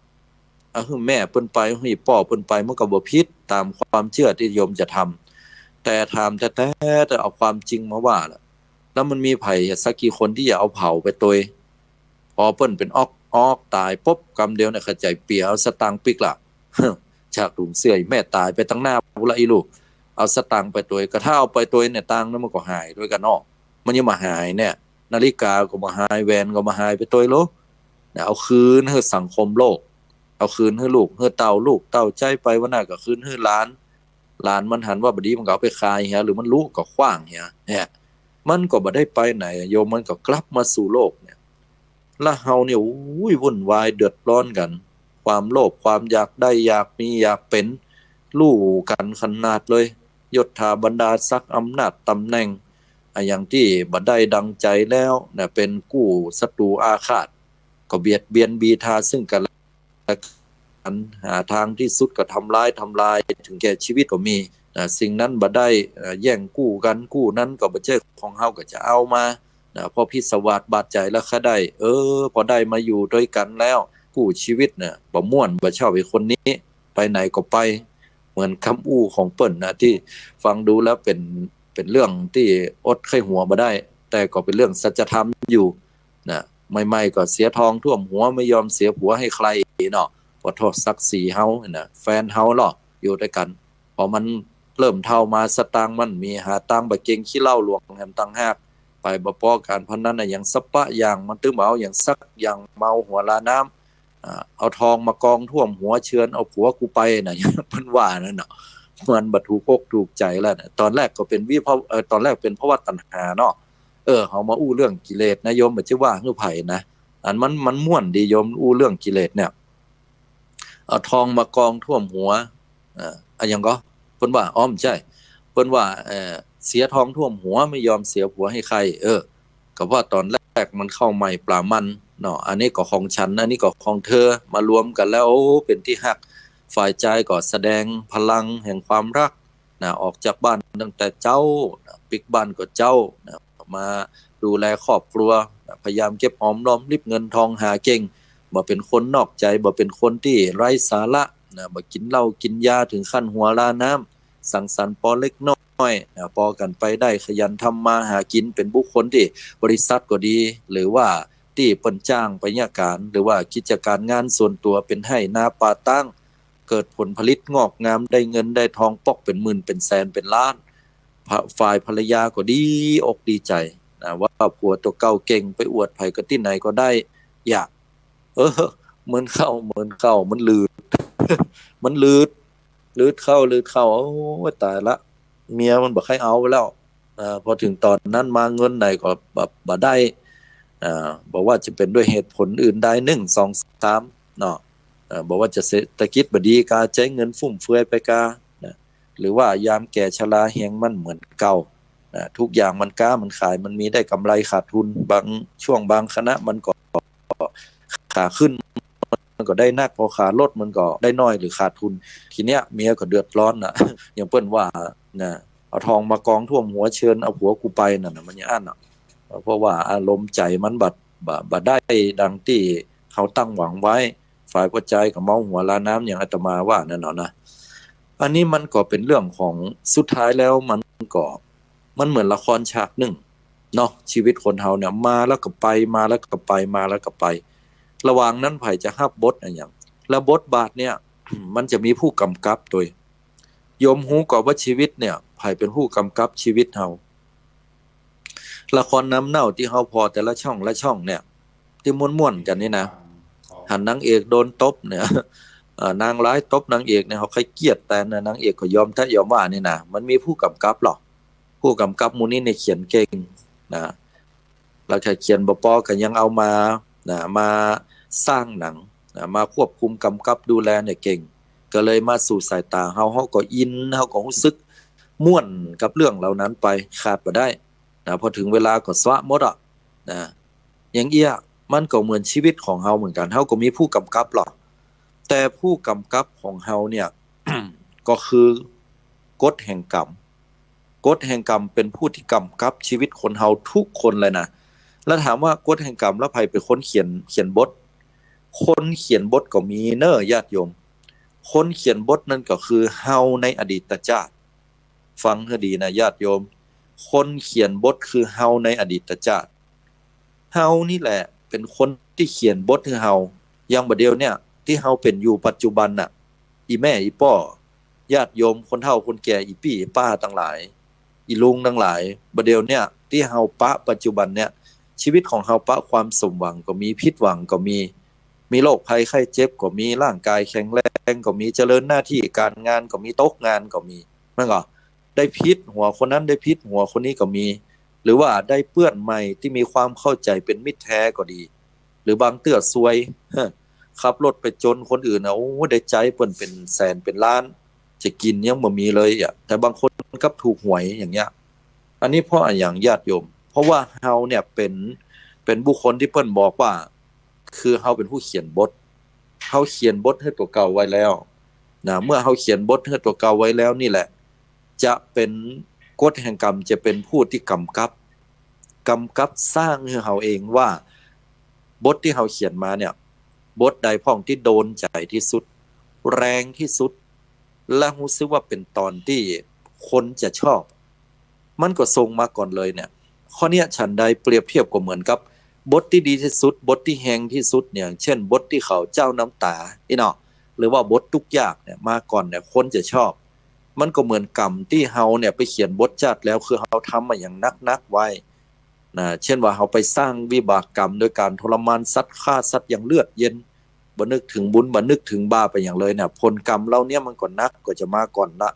เอาหื้อแม่เปิ้นไป หื้อป้อเปิ้นไป มันก็บ่ผิดต๋ามความเจื้อตี้โยมจะทำ แต่ถามแต๊ๆ เต๊อะ เอาความจริงมาว่าล่ะ แล้วมันมีใผสักกี่คนตี้จะเอาเผาไปตวย พอเปิ้นเป๋นอ๊อกอ๊อกต๋ายปุ๊บ กำเดียวเนี่ย ใค่ใจ๋เปียเอาสตางค์ปิ๊กละ จากถุงเสื้อ แม่ต๋ายไปตังหน้าปู้นละอี้ลูก เอาสตางค์ไปตวย ก็ถ้าเอาไปตวยเนี่ย ตังค์นั้นมันก็หายตวยกั๋นเนาะ มันยังบ่หายเนี่ย นาฬิกาก็บ่หาย แหวนก็บ่หายไปตวยโล นะ เอาคืนหื้อสังคมโลก เอาคืนหื้อลูกหื้อเต้า ลูกเต้าใจ๊ไปวันหน้าก็คืนหื้อหลาน หลานมันหันว่าบ่ดีมันก็เอาไปขายเหีย หรือมันลุก็ขว้างเหีย เนี่ย มันก็บ่ได้ไปไหน โยม มันก็กลับมาสู่โลกเนี่ย แล้วเฮาเนี่ย อุ้ย วุ่นวายเดือดร้อนกั๋น ความโลภ ความอยากได้ อยากมี อยากเป๋น ลู่กั๋นขนาดเลย ยศถาบรรดาศักดิ์ อำนาจต๋ำแหน่ง อะหยังตี้บ่ได้ดังใจ๋แล้วนะ เป๋นกู้ศัตรูอาฆาต ก็เบียดเบียนบีทาซึ่งกั๋นและกั๋น หาตางตี้สุดก็ทำร้าย ทำลายเถิงแก่ชีวิตก็มีนะ สิ่งนั้นบ่ได้ เอ่อ แย่งกู้กั๋น กู้นั้นก็บ่ใจ้ของเฮาก็จะเอามานะ พอพิศวาสบาดใจ๋แล้วข้าได้ เออ พอได้มาอยู่ตวยกั๋นแล้ว กู้ชีวิตน่ะ บ่ม่วน บ่ชอบไอ้คนนี้ ไปไหนก็ไป เหมือนกำอู้ของเปิ้นน่ะ ตี้ฟังดูแล้วเป๋น เป๋นเรื่องตี้อดใค่หัวบ่ได้ แต่ก็เป๋นเรื่องสัจธรรมอยู่น่ะ ใหม่ๆ ก็เสียทองท่วมหัว ไม่ยอมเสียผัวให้ใครเนาะ ปะโถ ศักดิ์ศรีเฮาน่ะ แฟนเฮาเนาะ อยู่ตวยกั๋น ปอมันเริ่มเฒ่ามา สตางค์มันมี หาตังค์บ่เก่ง ขี้เหล้าหลวงแหมต่างหาก ไปบ่ปอก๋านพนันอะหยังสักปะอย่าง มันตึงบ่เอาหยังสักอย่าง เมาหัวลาน้ำ อ่า เอาทองมากองท่วมหัว เชิญเอาผัวกูไปน่ะ เปิ้นว่านั่นเนาะ มันบ่ถูกอกถูกใจ๋แล้วน่ะ ต๋อนแรกก็เป๋นวิภว- เอ่อ ต๋อนแรกเป๋นภวะตัณหาเนาะ เออ เฮามาอู้เรื่องกิเลสนะโยม บ่ใจ้ว่าหื้อใผนะ อันมัน มันม่วนดีโยม อู้เรื่องกิเลสเนี่ย เอาทองมากองท่วมหัว อ่า อะหยังก็ เปิ้นว่า อ๋อ บ่ใจ้ เปิ้นว่า เอ่อ เสียทองท่วมหัว ไม่ยอมเสียผัวให้ใคร เออ ก็ว่าต๋อนแรกมันเข้าใหม่ปลามันเนาะ อันนี้ก็ของฉัน อันนี้ก็ของเธอ มารวมกั๋นแล้ว โอ้ เป๋นตี้ฮัก ฝ่ายจายก็แสดงพลังแห่งความฮัก นะ ออกจากบ้านตั้งแต่เจ๊า นะ ปิ๊กบ้านก็เจ๊า นะ มาดูแลครอบครัว นะ พยายามเก็บหอมรอมริบ เงินทองหาเก่ง บ่เป๋นคนนอกใจ๋ บ่เป๋นคนตี้ไร้สาระ นะ บ่กิ๋นเหล้ากิ๋นยาเถิงขั้นหัวลาน้ำ สังสรรค์ปอเล็กน้อย นะ ปอกั๋นไปได้ ขยันทำมาหากิ๋น เป๋นบุคคลตี้บริษัทก็ดี หรือว่าตี้เปิ้นจ้างไปเยียะก๋าน หรือว่ากิจก๋านงานส่วนตั๋ว เป๋นไฮ่นาป่าตาง เกิดผลผลิตงอกงาม ได้เงินได้ทองป๊อกเป๋นหมื่นเป๋นแสนเป๋นล้าน ฝ่ายภรรยาก็ดีอกดีใจ๋ นะ ว่าผัวตั๋วเก่าเก่ง ไปอวดใผก็ตี้ไหนก็ได้ อย่า เออ เหมือนเข้า เหมือนเข้า มันหลืด มันหลืด หลืดเข้า หลืดเข้า โอ้ย ต๋ายละ เมียมันบ่ใค่เอาแล้ว อ่า ปอเถิงต๋อนนั้นมาเงินไหนก็บ่ บ่ได้ อ่า บ่ว่าจะเป๋นด้วยเหตุผลอื่นใด นึ่ง สอง สาม เนาะ เอ่อ บ่ว่าจะเศรษฐกิจบ่ดีกา ใจ๊เงินฟุ่มเฟือยไปกา นะ หรือว่ายามแก่ชราแฮงมันเหมือนเก่า นะ ทุกอย่างมันก๊ามันขาย มันมีได้ก๋ำไรขาดทุน บางช่วงบางขณะมันก็ขาขึ้น มันก็ได้นัก พอขาลดมันก็ได้น้อยหรือขาดทุน ทีเนี้ยเมียก็เดือดร้อนน่ะ อย่างเปิ้นว่า นะ เอาทองมากองท่วมหัว เชิญเอาผัวกูไปนั่นน่ะ มันอย่างอั้นน่ะ เพราะว่าอารมณ์ใจ๋มันบ่ บ่ บ่ได้ดังตี้เฮาตั้งหวังไว้ ฝ่ายผัวจายก็เมาหัวลาน้ำ อย่างอาตมาว่านั่นเนาะนะ อันนี้มันก็เป๋นเรื่องของ สุดท้ายแล้วมันก็ มันเหมือนละครฉากนึ่งเนาะ ชีวิตคนเฮาเนี่ย มาแล้วก็ไป มาแล้วก็ไป มาแล้วก็ไป ระหว่างนั้นใผจะฮับบทอะหยัง แล้วบทบาทเนี่ย มันจะมีผู้กำกับตวย โยมฮู้ก่อว่าชีวิตเนี่ย ใผเป๋นผู้กำกับชีวิตเฮา ละครน้ำเน่าตี้เฮาผ่อแต่ละช่องละช่องเนี่ย ตี้ม่วนๆ กั๋นนี่นะ หันนางเอกโดนตบเนี่ย เอ่อ นางร้ายตบนางเอกเนี่ย เฮาใค่เกลียดแตนนะ นางเอกก็ยอมแต๊ยอมว่านี่นะ มันมีผู้กำกับหรอก ผู้กำกับหมู่นี้เนี่ยเขียนเก่งนะ แล้วถ้าเขียนบ่ปอก็ยังเอามา นะ มาสร้างหนัง นะ มาควบคุมกำกับดูแลเนี่ยเก่ง ก็เลยมาสู่สายต๋าเฮา เฮาก็อิน เฮาก็ฮู้สึกม่วนกับเรื่องเหล่านั้นไป ขาดบ่ได้ นะ พอเถิงเวลาก็สวะหมดอะ นะ อย่างเอี้ย มันก็เหมือนชีวิตของเฮาเหมือนกั๋น เฮาก็มีผู้กำกับหรอก แต่ผู้กำกับของเฮาเนี่ย ก็คือกฎแห่งกรรม กฎแห่งกรรมเป๋นผู้ตี้กำกับชีวิตคนเฮาทุกคนเลยนะ แล้วถามว่ากฎแห่งกรรมแล้วใผเป๋นคนเขียน เขียนบท คนเขียนบทก็มีเน่อญาติโยม คนเขียนบทนั่นก็คือเฮาในอดีตจาติ ฟังหื้อดีนะญาติโยม คนเขียนบทคือเฮาในอดีตจาติ เฮานี่แหละเป๋นคนตี้เขียนบทหื้อเฮา อย่างบ่าเดี่ยวเนี่ย ตี้เฮาเป๋นอยู่ปัจจุบันน่ะ อี่แม่อี่ป้อ ญาติโยม คนเฒ่าคนแก่ อี่ปี้อี่ป้าตังหลาย อี่ลุงตังหลาย บ่าเดี่ยวเนี่ย ตี้เฮาปะปัจจุบันเนี่ย ชีวิตของเฮาปะความสมหวังก็มี ผิดหวังก็มี มีโรคภัยไข้เจ็บก็มี ร่างกายแข็งแรงก็มี เจริญหน้าตี้ก๋านงานก็มี ตกงานก็มี มันก็ได้ผิดหัวคนนั้น ได้ผิดหัวคนนี้ก็มี หรือว่าได้เปื้อนใหม่ตี้มีความเข้าใจ๋เป๋นมิตรแท้ก็ดี หรือบางเตื้อซวย ขับรถไปจนคนอื่นน่ะ โอ้ ได้ใจ๊เปิ้นเป๋นแสนเป๋นล้าน จะกิ๋นยังบ่มีเลยอะ แต่บางคนกลับถูกหวยอย่างเงี้ย อันนี้เพราะอะหยังญาติโยม เพราะว่าเฮาเนี่ยเป๋น เป๋นบุคคลตี้เปิ้นบอกว่า คือเฮาเป๋นผู้เขียนบท เฮาเขียนบทหื้อตั๋วเก่าไว้แล้วนะ เมื่อเฮาเขียนบทหื้อตั๋วเก่าไว้แล้วนี่แหละ จะเป๋นกฎแห่งกรรม จะเป๋นผู้ตี้กำกับ กำกับสร้างหื้อเฮาเองว่า บทตี้เฮาเขียนมาเนี่ย บทใดพ่องตี้โดนใจ๋ตี้สุด แฮงตี้สุด และฮู้สึกว่าเป๋นต๋อนตี้คนจะชอบ มันก็ส่งมาก่อนเลยเนี่ย ข้อเนี้ยฉันใดเปรียบเทียบก็เหมือนกับบทตี้ดีตี้สุด บทตี้แฮงตี้สุดเนี่ย อย่างเช่น บทตี้เขาเจ้าน้ำต๋า อี้เนาะ หรือว่าบทตุ๊กยากเนี่ย มาก่อนเนี่ย คนจะชอบ มันก็เหมือนก๋รรมตี้เฮาเนี่ยไปเขียนบทจาดแล้ว คือเฮาทำมาอย่างนักๆ ไว้ นะ เช่นว่าเฮาไปสร้างวิบากกรรมโดยก๋านทรมานสัตว์ ฆ่าสัตว์อย่างเลือดเย็น บ่นึกเถิงบุญ บ่นึกเถิงบาปไปอย่างเลยเนี่ย ผลกรรมเหล่าเนี้ยมันก็นัก ก็จะมาก่อนละ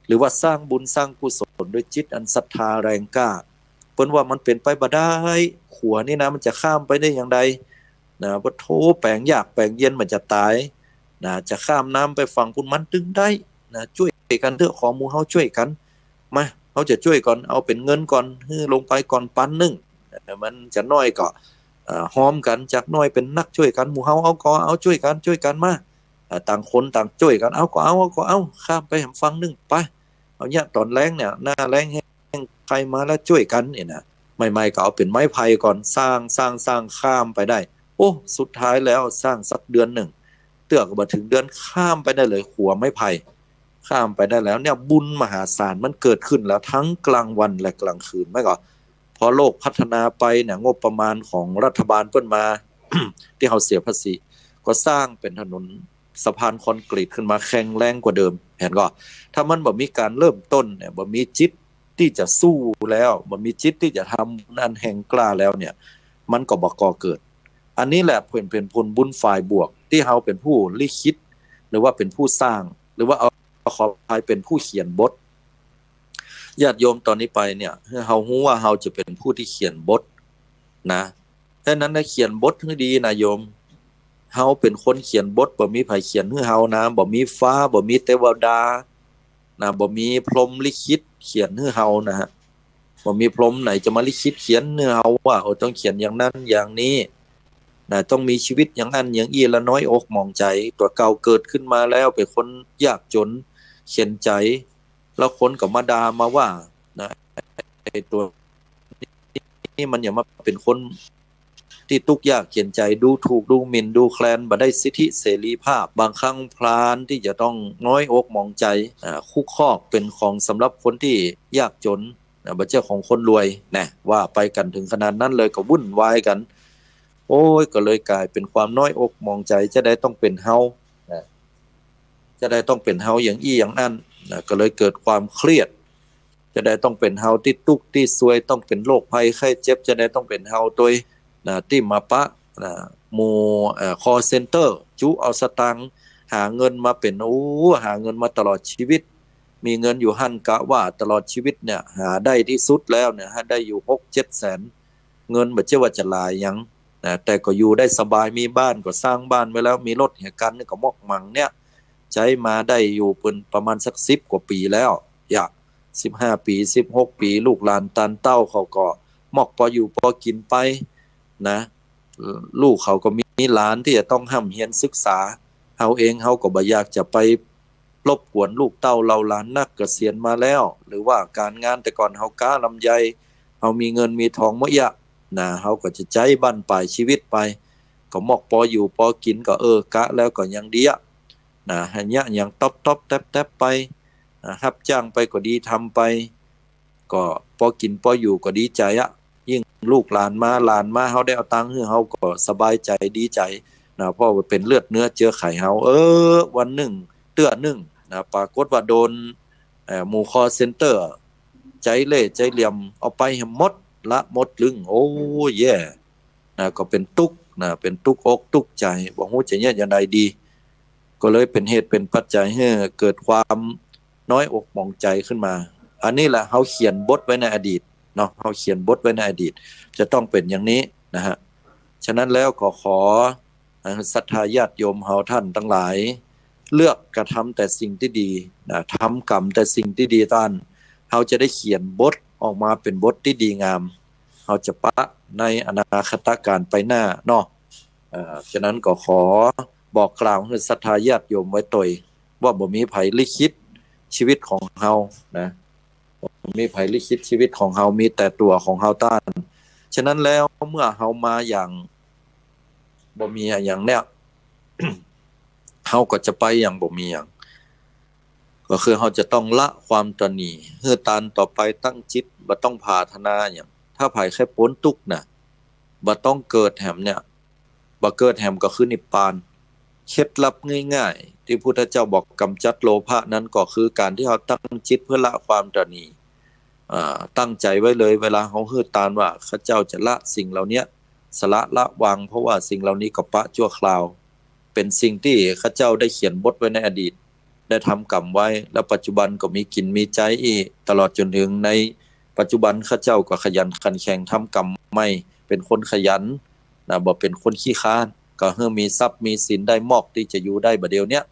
หรือว่าสร้างบุญสร้างกุศลด้วยจิตอันศรัทธาแฮงกล้า เปิ้นว่ามันเป๋นไปบ่ได้ ขัวนี่นะ มันจะข้ามไปได้อย่างใด นะ ปะโถ แป๋งยากแป๋งเย็นมันจะต๋าย นะ จะข้ามน้ำไปฝั่งปู๊นมันตึงได้ นะ จ้วยกั๋นเต๊อะ ขอหมู่เฮาจ้วยกั๋น มา เฮาจะจ้วยก่อน เอาเป๋นเงินก่อน หื้อลงไปก่อนปันนึ่ง มันจะน้อยก็ เอ่อ ฮอมกั๋น จากน้อยเป๋นนัก จ้วยกั๋น หมู่เฮาเอาก็เอา จ้วยกั๋น จ้วยกั๋นมา เอ่อ ต่างคนต่างจ้วยกั๋น เอาก็เอา เอาก็เอา ข้ามไปแหมฝั่งนึ่งไป เอาเยียะต๋อนแฮงเนี่ย หน้าแฮงแฮง ใผมาแล้วจ้วยกั๋นเนี่ยนะ ใหม่ๆ ก็เอาเป๋นไม้ไผ่ก่อน สร้าง สร้าง สร้าง ข้ามไปได้ โอ้ สุดท้ายแล้วสร้างสักเดือนนึ่ง เตื้อก็บ่เถิงเดือน ข้ามไปได้เลย ขัวไม้ไผ่ ข้ามไปได้แล้วเนี่ย บุญมหาศาลมันเกิดขึ้นแล้ว ทั้งกลางวันและกลางคืน แม่นก่อ พอโลกพัฒนาไปเนี่ย งบประมาณของรัฐบาลเปิ้นมา ตี้เฮาเสียภาษี ก็สร้างเป๋นถนนสะพานคอนกรีตขึ้นมาแข็งแรงกว่าเดิม หันก่อ ถ้ามันบ่มีก๋านเริ่มต้นเนี่ย บ่มีจิตตี้จะสู้แล้ว บ่มีจิตตี้จะทำอันแฮงกล้าแล้วเนี่ย มันก็บ่ก่อเกิด อันนี้แหละเป๋น เป๋นผลบุญฝ่ายบวก ตี้เฮาเป๋นผู้ลิขิต หรือว่าเป๋นผู้สร้าง หรือว่าเอา ขออภัย เป๋นผู้เขียนบท ญาติโยม ต๋อนนี้ไปเนี่ย หื้อเฮาฮู้ว่าเฮาจะเป๋นผู้ตี้เขียนบทนะ ฉะนั้นนะ เขียนบทหื้อดีนะโยม เฮาเป๋นคนเขียนบท บ่มีใผเขียนหื้อเฮานะ บ่มีฟ้า บ่มีเตวดา นะ บ่มีพรหมลิขิตเขียนหื้อเฮานะฮะ บ่มีพรหมไหนจะมาลิขิตเขียนหื้อเฮาว่า โอ้ ต้องเขียนอย่างนั้นอย่างนี้ นะ ต้องมีชีวิตอย่างอั้นอย่างอี้ ละน้อยอกหมองใจ๋ ตั๋วเก่าเกิดขึ้นมาแล้วเป๋นคนยากจ๋น เข็ญใจ๋ แล้วคนก็มาด่ามาว่า นะ ไอ้ตั๋วนี้มันอย่างมาเป๋นคนตี้ตุ๊กยากเข็ญใจ๋ ดูถูกดูหมิ่นดูแคลน บ่ได้สิทธิเสรีภาพ บางครั้งพลานตี้จะต้องน้อยอกหมองใจ๋ อ่า คุกคอกเป๋นของสำหรับคนตี้ยากจ๋น นะ บ่ใจ้ของคนรวยนะ ว่าไปกั๋นเถิงขนาดนั้นเลย ก็วุ่นวายกั๋น โอ้ย ก็เลยก๋ายเป๋นความน้อยอกหมองใจ๋ จะใดต้องเป๋นเฮานะ จะใดต้องเป๋นเฮาอย่างอี้อย่างอั้นนะ ก็เลยเกิดความเครียด จะใดต้องเป๋นเฮาตี้ตุ๊กตี้ซวย ต้องเป๋นโรคภัยไข้เจ็บ จะใดต้องเป๋นเฮาตวยนะ ตี้มาปะนะ หมู่ เอ่อ คอลเซ็นเตอร์ จุเอาสตางค์ หาเงินมาเป๋น โอ้ หาเงินมาตลอดชีวิต มีเงินอยู่หั้น กะว่าตลอดชีวิตเนี่ย หาได้ตี้สุดแล้วเนี่ย หาได้อยู่หกเจ็ดแสน เงินบ่ใจ้ว่าจะหลายหยังนะ แต่ก็อยู่ได้สบาย มีบ้านก็สร้างบ้านไว้แล้ว มีรถเหียกั๋นนี่ก็มอกหมั่งเนี่ย ใจ๊มาได้อยู่เป๋นประมาณสักสิบกว่าปี๋แล้ว อย่า สิบห้าปี๋ สิบหกปี๋ ลูกหลานตานเต้าเขาก็มอกปออยู่ปอกิ๋นไปนะ ลูกเขาก็มีหลานตี้จะต้องฮ่ำเฮียนศึกษา เฮาเองเฮาก็บ่อยากจะไปรบกวนลูกเต้าเหล่าหลานนัก เกษียณมาแล้ว หรือว่าก๋านงานแต่ก่อนเฮาก๊าลำไย เฮามีเงินมีทองเมาะเยียะนะ เฮาก็จะใจ๊บั้นปลายชีวิตไป ก็มอกปออยู่ปอกิ๋นก็ เออ กะแล้วก็ยังดีอะนะ หั้นเยียะอย่างต๊อบๆ แต๊บๆ ไปนะ ฮับจ้างไปก็ดี ทำไป ก็ปอกิ๋นปออยู่ก็ดีใจ๋อะ ยิ่งลูกหลานมา หลานมา เฮาได้เอาตังค์หื้อ เฮาก็สบายใจ๋ดีใจ๋นะ เพราะว่าเป๋นเลือดเนื้อเจือไขเฮา เออ วันนึ่ง เตื้อนึ่งนะ ปรากฏว่าโดน เอ่อ หมู่คอลเซ็นเตอร์ ใจ๊เล่ห์ใจ๊เหลี่ยม เอาไปแหมหมด ละหมดลึง โอ้ แย่นะ ก็เป๋นตุ๊กนะ เป๋นตุ๊กอกตุ๊กใจ๋ บ่ฮู้จะเยียะอย่างใดดี ก็เลยเป๋นเหตุเป๋นปัจจัยหื้อเกิดความน้อยอกหมองใจ๋ขึ้นมา อันนี้แหละ เฮาเขียนบทไว้ในอดีตเนาะ เฮาเขียนบทไว้ในอดีต จะต้องเป๋นอย่างนี้นะฮะ ฉะนั้นแล้วก็ขอ เอ่อ ศรัทธาญาติโยมเฮาท่านตังหลาย เลือกกระทำแต่สิ่งตี้ดีนะ ทำกรรมแต่สิ่งตี้ดีต้าน เฮาจะได้เขียนบทออกมาเป๋นบทตี้ดีงาม เฮาจะปะในอนาคตกาลไปหน้าเนาะ เอ่อ ฉะนั้นก็ขอบอกกล่าวหื้อศรัทธาญาติโยมไว้ตวย ว่าบ่มีใผลิขิตชีวิตของเฮานะ บ่มีใผลิขิตชีวิตของเฮา มีแต่ตั๋วของเฮาต้าน ฉะนั้นแล้วเมื่อเฮามาอย่างบ่มีอะหยังเนี่ย เฮาก็จะไปอย่างบ่มีหยัง ก็คือเฮาจะต้องละความตระหนี่ หื้อตานต่อไป ตั้งจิต บ่ต้องผาถนาหยัง ถ้าใผใค่ป๊นตุ๊กข์น่ะ บ่ต้องเกิดแหมเนี่ย บ่เกิดแหมก็คือนิพพาน เคล็ดลับง่ายๆ ตี้พุทธเจ้าบอกกำจัดโลภะนั้นก็คือก๋านตี้เฮาตั้งจิตเปื้อละความตระหนี่ อ่า ตั้งใจ๋ไว้เลย เวลาเฮาหื้อตานว่า ข้าเจ้าจะละสิ่งเหล่าเนี้ย สละละวาง เพราะว่าสิ่งเหล่านี้ก็ปะชั่วคราว เป๋นสิ่งตี้ข้าเจ้าได้เขียนบทไว้ในอดีต ได้ทำกรรมไว้ แล้วปัจจุบันก็มีกิ๋นมีใจ๊อี้ ตลอดจ๋นเถิงในปัจจุบันข้าเจ้าก็ขยันขันแข็งทำกรรมใหม่ เป๋นคนขยันนะ บ่เป๋นคนขี้คร้าน ก็หื้อมีทรัพย์มีสินได้มอกตี้จะอยู่ได้บ่าเดี่ยวเนี้ย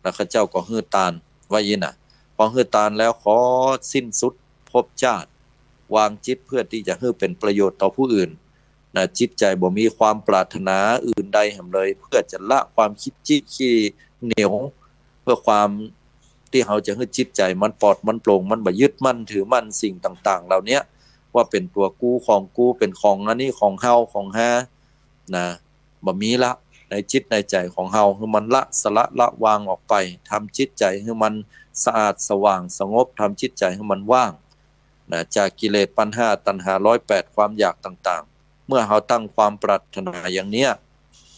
แล้วข้าเจ้าก็หื้อตานไว้อี้น่ะ พอหื้อตานแล้วขอสิ้นสุดภพจาติ วางจิตเปื้อตี้จะหื้อเป๋นประโยชน์ต่อผู้อื่นนะ จิตใจ๋บ่มีความปรารถนาอื่นใดแหมเลย เปื้อจะละความขี้จี้ขี้เหนียว เปื้อความตี้เฮาจะหื้อจิตใจ๋มันปลอดมันโปร่ง มันบ่ยึดมั่นถือมั่นสิ่งต่างๆ เหล่าเนี้ย ว่าเป๋นตั๋วกูของกู เป๋นของอันนี้ของเฮาของฮานะ บ่มีละ ในจิตในใจ๋ของเฮา หื้อมันละ สละละวางออกไป ทำจิตใจ๋หื้อมันสะอาดสว่างสงบ ทำจิตใจ๋หื้อมันว่างนะ จากกิเลสปัณหาตัณหาร้อยแปด ความอยากต่างๆ เมื่อเฮาตั้งความปรารถนาอย่างเนี้ย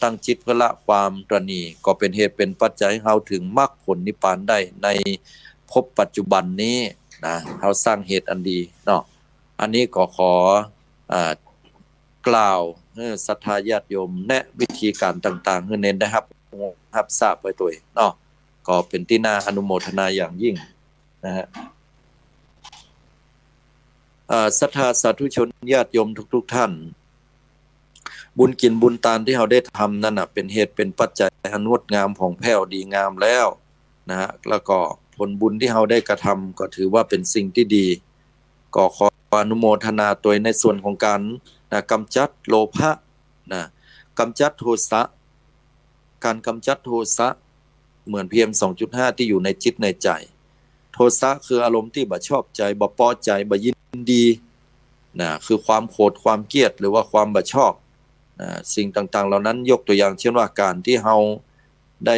ตั้งจิตเปื้อละความตระหนี่ ก็เป๋นเหตุเป๋นปัจจัยหื้อเฮาเถิงมรรคผลนิพพานได้ในภพปัจจุบันนี้นะ เฮาสร้างเหตุอันดีเนาะ อันนี้ก็ขอ อ่า กล่าวหื้อศรัทธาญาติโยม แนะวิธีก๋านต่างๆ หื้อเณรได้ฮับ ฮับทราบไว้ตวยเนาะ ก็เป๋นตี้น่าอนุโมทนาอย่างยิ่งนะฮะ เอ่อ ศรัทธาสาธุชนญาติโยมทุกๆ ท่าน บุญกิ๋นบุญตานตี้เฮาได้ทำนั้นน่ะ เป๋นเหตุเป๋นปัจจัยอันงดงามผ่องแผ้วดีงามแล้วนะฮะ แล้วก็ผลบุญตี้เฮาได้กระทำก็ถือว่าเป๋นสิ่งตี้ดี ก็ขออนุโมทนาตวยในส่วนของก๋านนะ กำจัดโลภะนะ กำจัดโทสะ ก๋านกำจัดโทสะ เหมือน PM สองจุดห้า ตี้อยู่ในจิตในใจ๋ โทสะคืออารมณ์ตี้บ่ชอบใจ๋ บ่ปอใจ๋ บ่ยินดีนะ คือความโขด ความเกลียด หรือว่าความบ่ชอบนะ สิ่งต่างๆ เหล่านั้น ยกตั๋วอย่างเจ้นว่า ก๋านตี้เฮาได้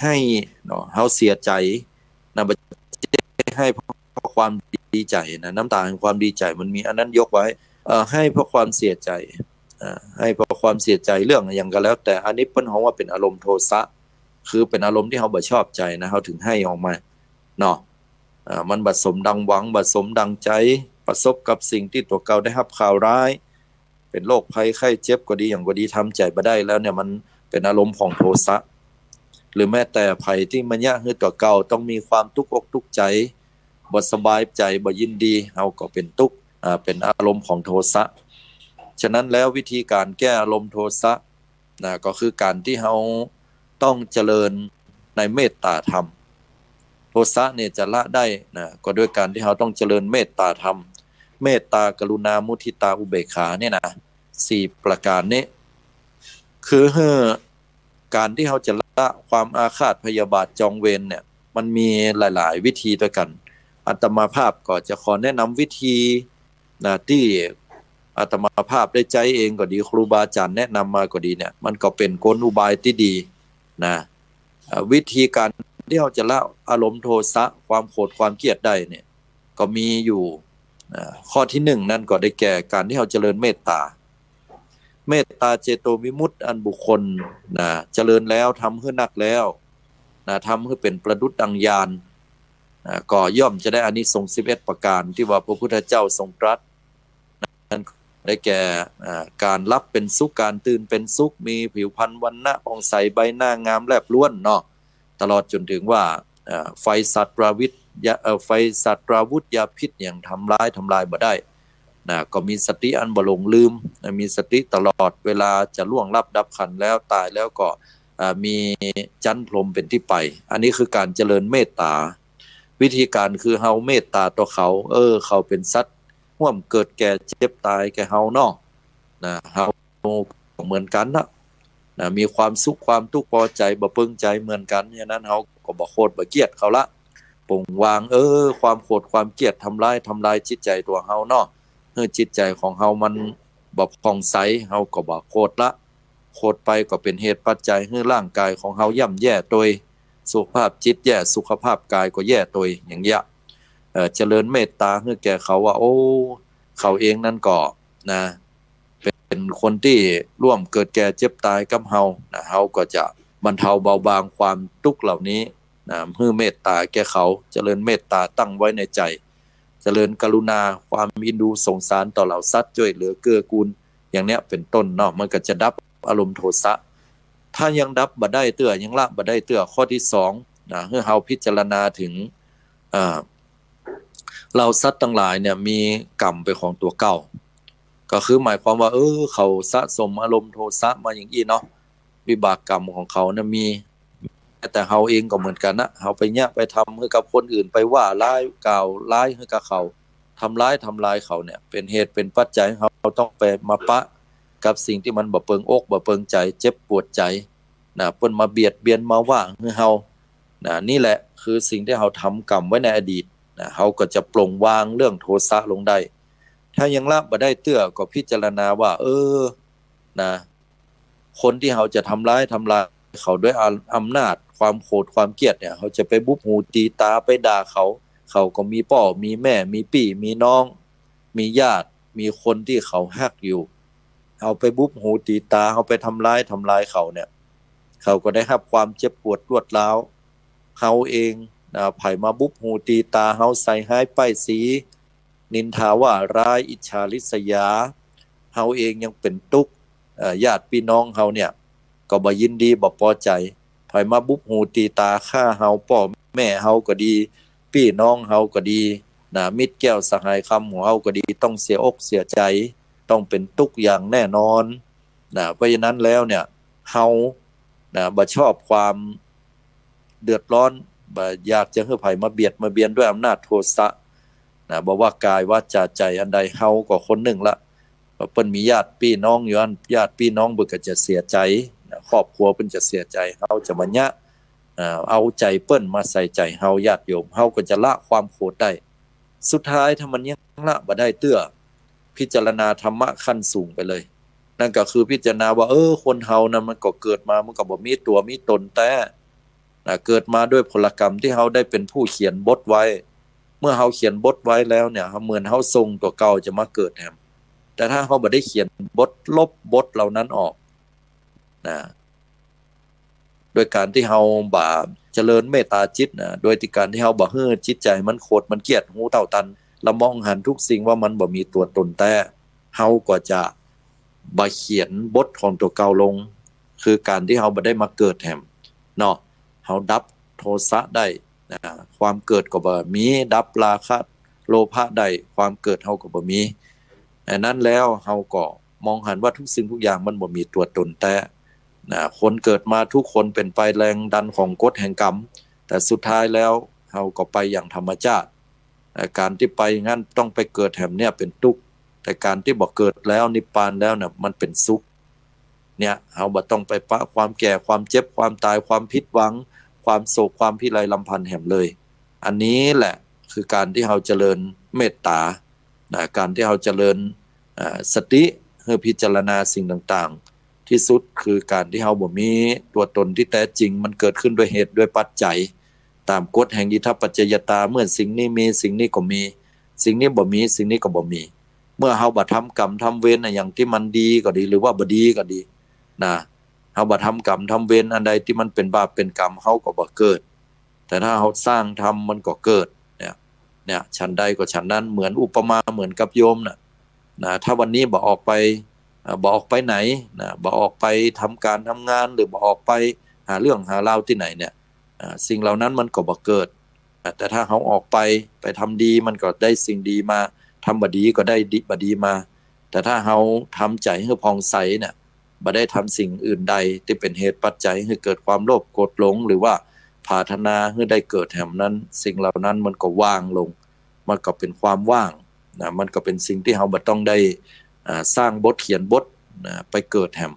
หื้อเนาะ เฮาเสียใจ๋นะ บ่ใจ้หื้อเพราะความดีใจ๋นะ น้ำต๋าแห่งความดีใจ๋มันมี อันนั้นยกไว้ เอ่อ หื้อเพราะความเสียใจ๋ อ่า หื้อเพราะความเสียใจ๋เรื่องอะหยังก็แล้วแต่ อันนี้เปิ้นฮ้องว่าเป๋นอารมณ์โทสะ คือเป๋นอารมณ์ตี้เฮาบ่ชอบใจ๋นะ เฮาเถิงหื้อออกมาเนาะ อ่า มันบ่สมดังหวัง บ่สมดังใจ๋ ประสบกับสิ่งตี้ตั๋วเก่าได้ฮับข่าวร้าย เป๋นโรคภัยไข้เจ็บก็ดี หยังก็ดี ทำใจ๋บ่ได้แล้วเนี่ย มันเป๋นอารมณ์ของโทสะ หรือแม้แต่ใผตี้มาเยียะหื้อตั๋วเก่าต้องมีความตุ๊กอกตุ๊กใจ๋ บ่สบายใจ๋ บ่ยินดี เฮาก็เป๋นตุ๊กข์ อ่า เป๋นอารมณ์ของโทสะ ฉะนั้นแล้ววิธีก๋านแก้อารมณ์โทสะนะ ก็คือก๋านตี้เฮาต้องเจริญในเมตตาธรรม โทสะเนี่ยจะละได้นะ ก็ด้วยก๋านตี้เฮาต้องเจริญเมตตาธรรม เมตตา กรุณา มุทิตา อุเบกขาเนี่ยนะ สี่ประก๋านนี้ คือหื้อ ก๋านตี้เฮาจะละความอาฆาตพยาบาทจองเวรเนี่ย มันมีหลายๆ วิธีตวยกั๋น อาตมาภาพก็จะขอแนะนำวิธีนะ ตี้อาตมาภาพได้ใจ๊เองก็ดี ครูบาอาจ๋ารย์แนะนำมาก็ดีเนี่ย มันก็เป๋นกลอุบายตี้ดีนะ เอ่อ วิธีก๋านตี้เฮาจะละอารมณ์โทสะ ความโขด ความเกลียดได้เนี่ย ก็มีอยู่ อ่า ข้อตี้หนึ่งนั้นก็ได้แก่ก๋านตี้เฮาเจริญเมตตา เมตตาเจโตวิมุตติอันบุคคลนะ เจริญแล้ว ทำหื้อนักแล้วนะ ทำหื้อเป๋นประดุจดังญาณนะ ก็ย่อมจะได้อานิสงส์สิบเอ็ดประก๋านตี้ว่าพระพุทธเจ้าทรงตรัส นั้นได้แก่ อ่า ก๋านหลับเป๋นสุข ก๋านตื่นเป๋นสุข มีผิวพรรณวรรณะผ่องใส ใบหน้างามแลบล้วนเนาะ ตลอดจ๋นเถิงว่า อ่า ไฟสัตว์ราวิตยา เอ่อ ไฟสัตว์ราวุธยาพิษหยังทำร้าย ทำลายบ่ได้นะ ก็มีสติอันบ่หลงลืมนะ มีสติตลอดเวลา จะล่วงลับดับขันธ์แล้ว ต๋ายแล้วก็ อ่า มีจั๊นพรหมเป๋นตี้ไป อันนี้คือก๋านเจริญเมตตา วิธีก๋านคือเฮาเมตตาต่อเขา เออ เขาเป๋นสัตว์ฮ่วมเกิดแก่เจ็บต๋ายแก่เฮาเนาะ นะ เฮาเหมือนกั๋นนะ นะ มีความสุขความตุ๊กข์ ปอใจ๋บ่เปิงใจ๋เหมือนกั๋น ฉะนั้นเฮาก็บ่โขดบ่เกลียดเขาละ ปล่อยวาง เออ ความโขดความเกลียดทำร้าย ทำลายจิตใจ๋ตั๋วเฮาเนาะ หื้อจิตใจ๋ของเฮามันบ่ผ่องใส เฮาก็บ่โขดละ โขดไปก็เป๋นเหตุปัจจัยหื้อร่างกายของเฮาย่ำแย่ตวย สุขภาพจิตแย่ สุขภาพกายก็แย่ตวย อย่างเงี้ย เอ่อ เจริญเมตต๋าหื้อแก่เขาว่า โอ้ เขาเองนั้นก็ นะ เป๋นคนตี้ร่วมเกิดแก่เจ็บต๋ายกับเฮา นะ เฮาก็จะบรรเทาเบาบางความตุ๊กข์เหล่านี้ นะ หื้อเมตต๋าแก่เขา เจริญเมตต๋าตั้งไว้ในใจ๋ เจริญกรุณา ความเอ็นดูสงสารต่อเหล่าสัตว์ จ้วยเหลือเกื้อกูล อย่างเนี้ยเป๋นต้นเนาะ มันก็จะดับอารมณ์โทสะ ถ้ายังดับบ่ได้เตื้อ ยังละบ่ได้เตื้อ ข้อตี้สอง นะ หื้อเฮาพิจารณาเถิง อ่า เหล่าสัตว์ตังหลายเนี่ยมีกรรมเป๋นของตั๋วเก่า ก็คือหมายความว่า เออ เขาสะสมอารมณ์โทสะมาอย่างอี้เนาะ วิบากกรรมของเขาเนี่ยมี แต่เฮาเองก็เหมือนกั๋นนะ เฮาไปเยียะไปทำหื้อกับคนอื่น ไปว่าร้ายกล่าวร้ายหื้อกับเขา ทำร้าย ทำลายเขาเนี่ย เป๋นเหตุเป๋นปัจจัยเฮาต้องไปมาปะกับสิ่งตี้มันบ่เปิงอกบ่เปิงใจ๋ เจ็บปวดใจ๋ นะ เปิ้นมาเบียดเบียนมาว่าหื้อเฮา นะ นี่แหละคือสิ่งตี้เฮาทำกรรมไว้ในอดีต นะ เฮาก็จะปลงวางเรื่องโทสะลงได้ ถ้ายังละบ่ได้เตื้อ ก็พิจารณาว่า เออ นะ คนตี้เฮาจะทำร้าย ทำลายเขาด้วยอำ อำนาจความโขดความเกลียดเนี่ย เฮาจะไปบุบหูตีต๋า ไปด่าเขา เขาก็มีป้อ มีแม่ มีปี้ มีน้อง มีญาติ มีคนตี้เขาฮักอยู่ เฮาไปบุบหูตีต๋า เฮาไปทำร้าย ทำลายเขาเนี่ย เขาก็ได้ฮับความเจ็บปวดรวดร้าว เฮาเอง นะ ใผมาบุบหูตีต๋าเฮา ใส่ฮ้ายป้ายสี นินทาว่าร้าย อิจฉาริษยา เฮาเองยังเป๋นตุ๊กข์ เอ่อ ญาติปี้น้องเฮาเนี่ย ก็บ่ยินดีบ่ปอใจ๋ ใผมาบุบหูตีต๋าฆ่าเฮา ป้อแม่เฮาก็ดี ปี้น้องเฮาก็ดี นะ มิตรแก้วสหายคำของเฮาก็ดี ต้องเสียอกเสียใจ๋ ต้องเป๋นตุ๊กข์อย่างแน่นอน นะ เพราะฉะนั้นแล้วเนี่ย เฮา นะ บ่ชอบความเดือดร้อน บ่อยากจะหื้อใผมาเบียดมาเบียนด้วยอำนาจโทสะ นะ บ่ว่ากายวาจาใจ๋อันใด เฮาก็คนนึ่งละ เปิ้นมีญาติปี้น้องอยู่หั้น ญาติปี้น้องเปิ้นก็จะเสียใจ๋ นะ ครอบครัวเปิ้นจะเสียใจ๋ เฮาจะมาเยียะ เอ่อ เอาใจ๋เปิ้นมาใส่ใจ๋เฮา ญาติโยม เฮาก็จะละความโขดได้ สุดท้ายถ้ามันยังละบ่ได้เตื้อ พิจารณาธรรมะขั้นสูงไปเลย นั่นก็คือพิจารณาว่า เออ คนเฮานะ มันก็เกิดมามันก็บ่มีตั๋วมีตนแต๊ นะ เกิดมาด้วยผลกรรมตี้เฮาได้เป๋นผู้เขียนบทไว้ เมื่อเฮาเขียนบทไว้แล้วเนี่ย เหมือนเฮาส่งตั๋วเก่าจะมาเกิดแหม แต่ถ้าเฮาบ่ได้เขียนบท ลบบทเหล่านั้นออก นะ โดยก๋านตี้เฮาบ่เจริญเมตตาจิตนะ โดยตี้ก๋านตี้เฮาบ่หื้อจิตใจ๋มันโขดมันเกลียด ฮู้เต้าตัน ละมองหันทุกสิ่งว่ามันบ่มีตั๋วตนแต๊ เฮาก็จะบ่เขียนบทของตั๋วเก่าลง คือก๋านตี้เฮาบ่ได้มาเกิดแหมเนาะ เฮาดับโทสะได้นะ ความเกิดก็บ่มี ดับราคะโลภะได้ ความเกิดเฮาก็บ่มี อันนั้นแล้วเฮาก็มองหันว่าทุกสิ่งทุกอย่างมันบ่มีตั๋วตนแต๊ นะ คนเกิดมาทุกคนเป๋นไปแรงดันของกฎแห่งกรรม แต่สุดท้ายแล้วเฮาก็ไปอย่างธรรมชาติ เอ่อ ก๋านตี้ไปอย่างนั้นต้องไปเกิดแหมเนี่ยเป๋นตุ๊กข์ แต่ก๋านตี้บ่เกิดแล้วนิพพานแล้วน่ะมันเป๋นสุข เนี่ย เฮาบ่ต้องไปปะความแก่ ความเจ็บ ความต๋าย ความผิดหวัง ความโศก ความพิไรรำพันแหมเลย อันนี้แหละคือก๋านตี้เฮาเจริญเมตต๋า นะ ก๋านตี้เฮาเจริญ อ่า สติ หื้อพิจารณาสิ่งต่างๆ ที่สุดคือก๋านตี้เฮาบ่มีตั๋วตนตี้แต๊จริง มันเกิดขึ้นด้วยเหตุด้วยปัจจัย ต๋ามกฎแห่งอิทธัปปัจจยตา เมื่อสิ่งนี้มี สิ่งนี้ก็มี สิ่งนี้บ่มี สิ่งนี้ก็บ่มี เมื่อเฮาบ่ทำกรรมทำเวรอะหยังตี้มันดีก็ดี หรือว่าบ่ดีก็ดี นะ เฮาบ่ทำกรรมทำเวรอันใดตี้มันเป๋นบาปเป๋นกรรม เฮาก็บ่เกิด แต่ถ้าเฮาสร้างทำมันก็เกิด เนี่ย เนี่ย ฉันใดก็ฉันนั้น เหมือนอุปมาเหมือนกับโยมน่ะ นะ ถ้าวันนี้บ่ออกไป เอ่อ บ่ออกไปไหน นะ บ่ออกไปทำก๋านทำงาน หรือบ่ออกไปหาเรื่องหาราวตี้ไหนเนี่ย อ่า สิ่งเหล่านั้นมันก็บ่เกิด อ่า แต่ถ้าเฮาออกไป ไปทำดี มันก็ได้สิ่งดีมา ทำบ่ดีก็ได้ดี บ่ดีมา แต่ถ้าเฮาทำใจ๋หื้อผ่องใสเนี่ย บ่ได้ทำสิ่งอื่นใดตี้เป๋นเหตุปัจจัยหื้อเกิดความโลภโกรธหลง หรือว่าผาถนาหื้อได้เกิดแหมนั้น สิ่งเหล่านั้นมันก็ว่างลง มันก็เป๋นความว่างนะ มันก็เป๋นสิ่งตี้เฮาบ่ต้องได้ อ่า สร้างบทเขียนบทนะ ไปเกิดแหม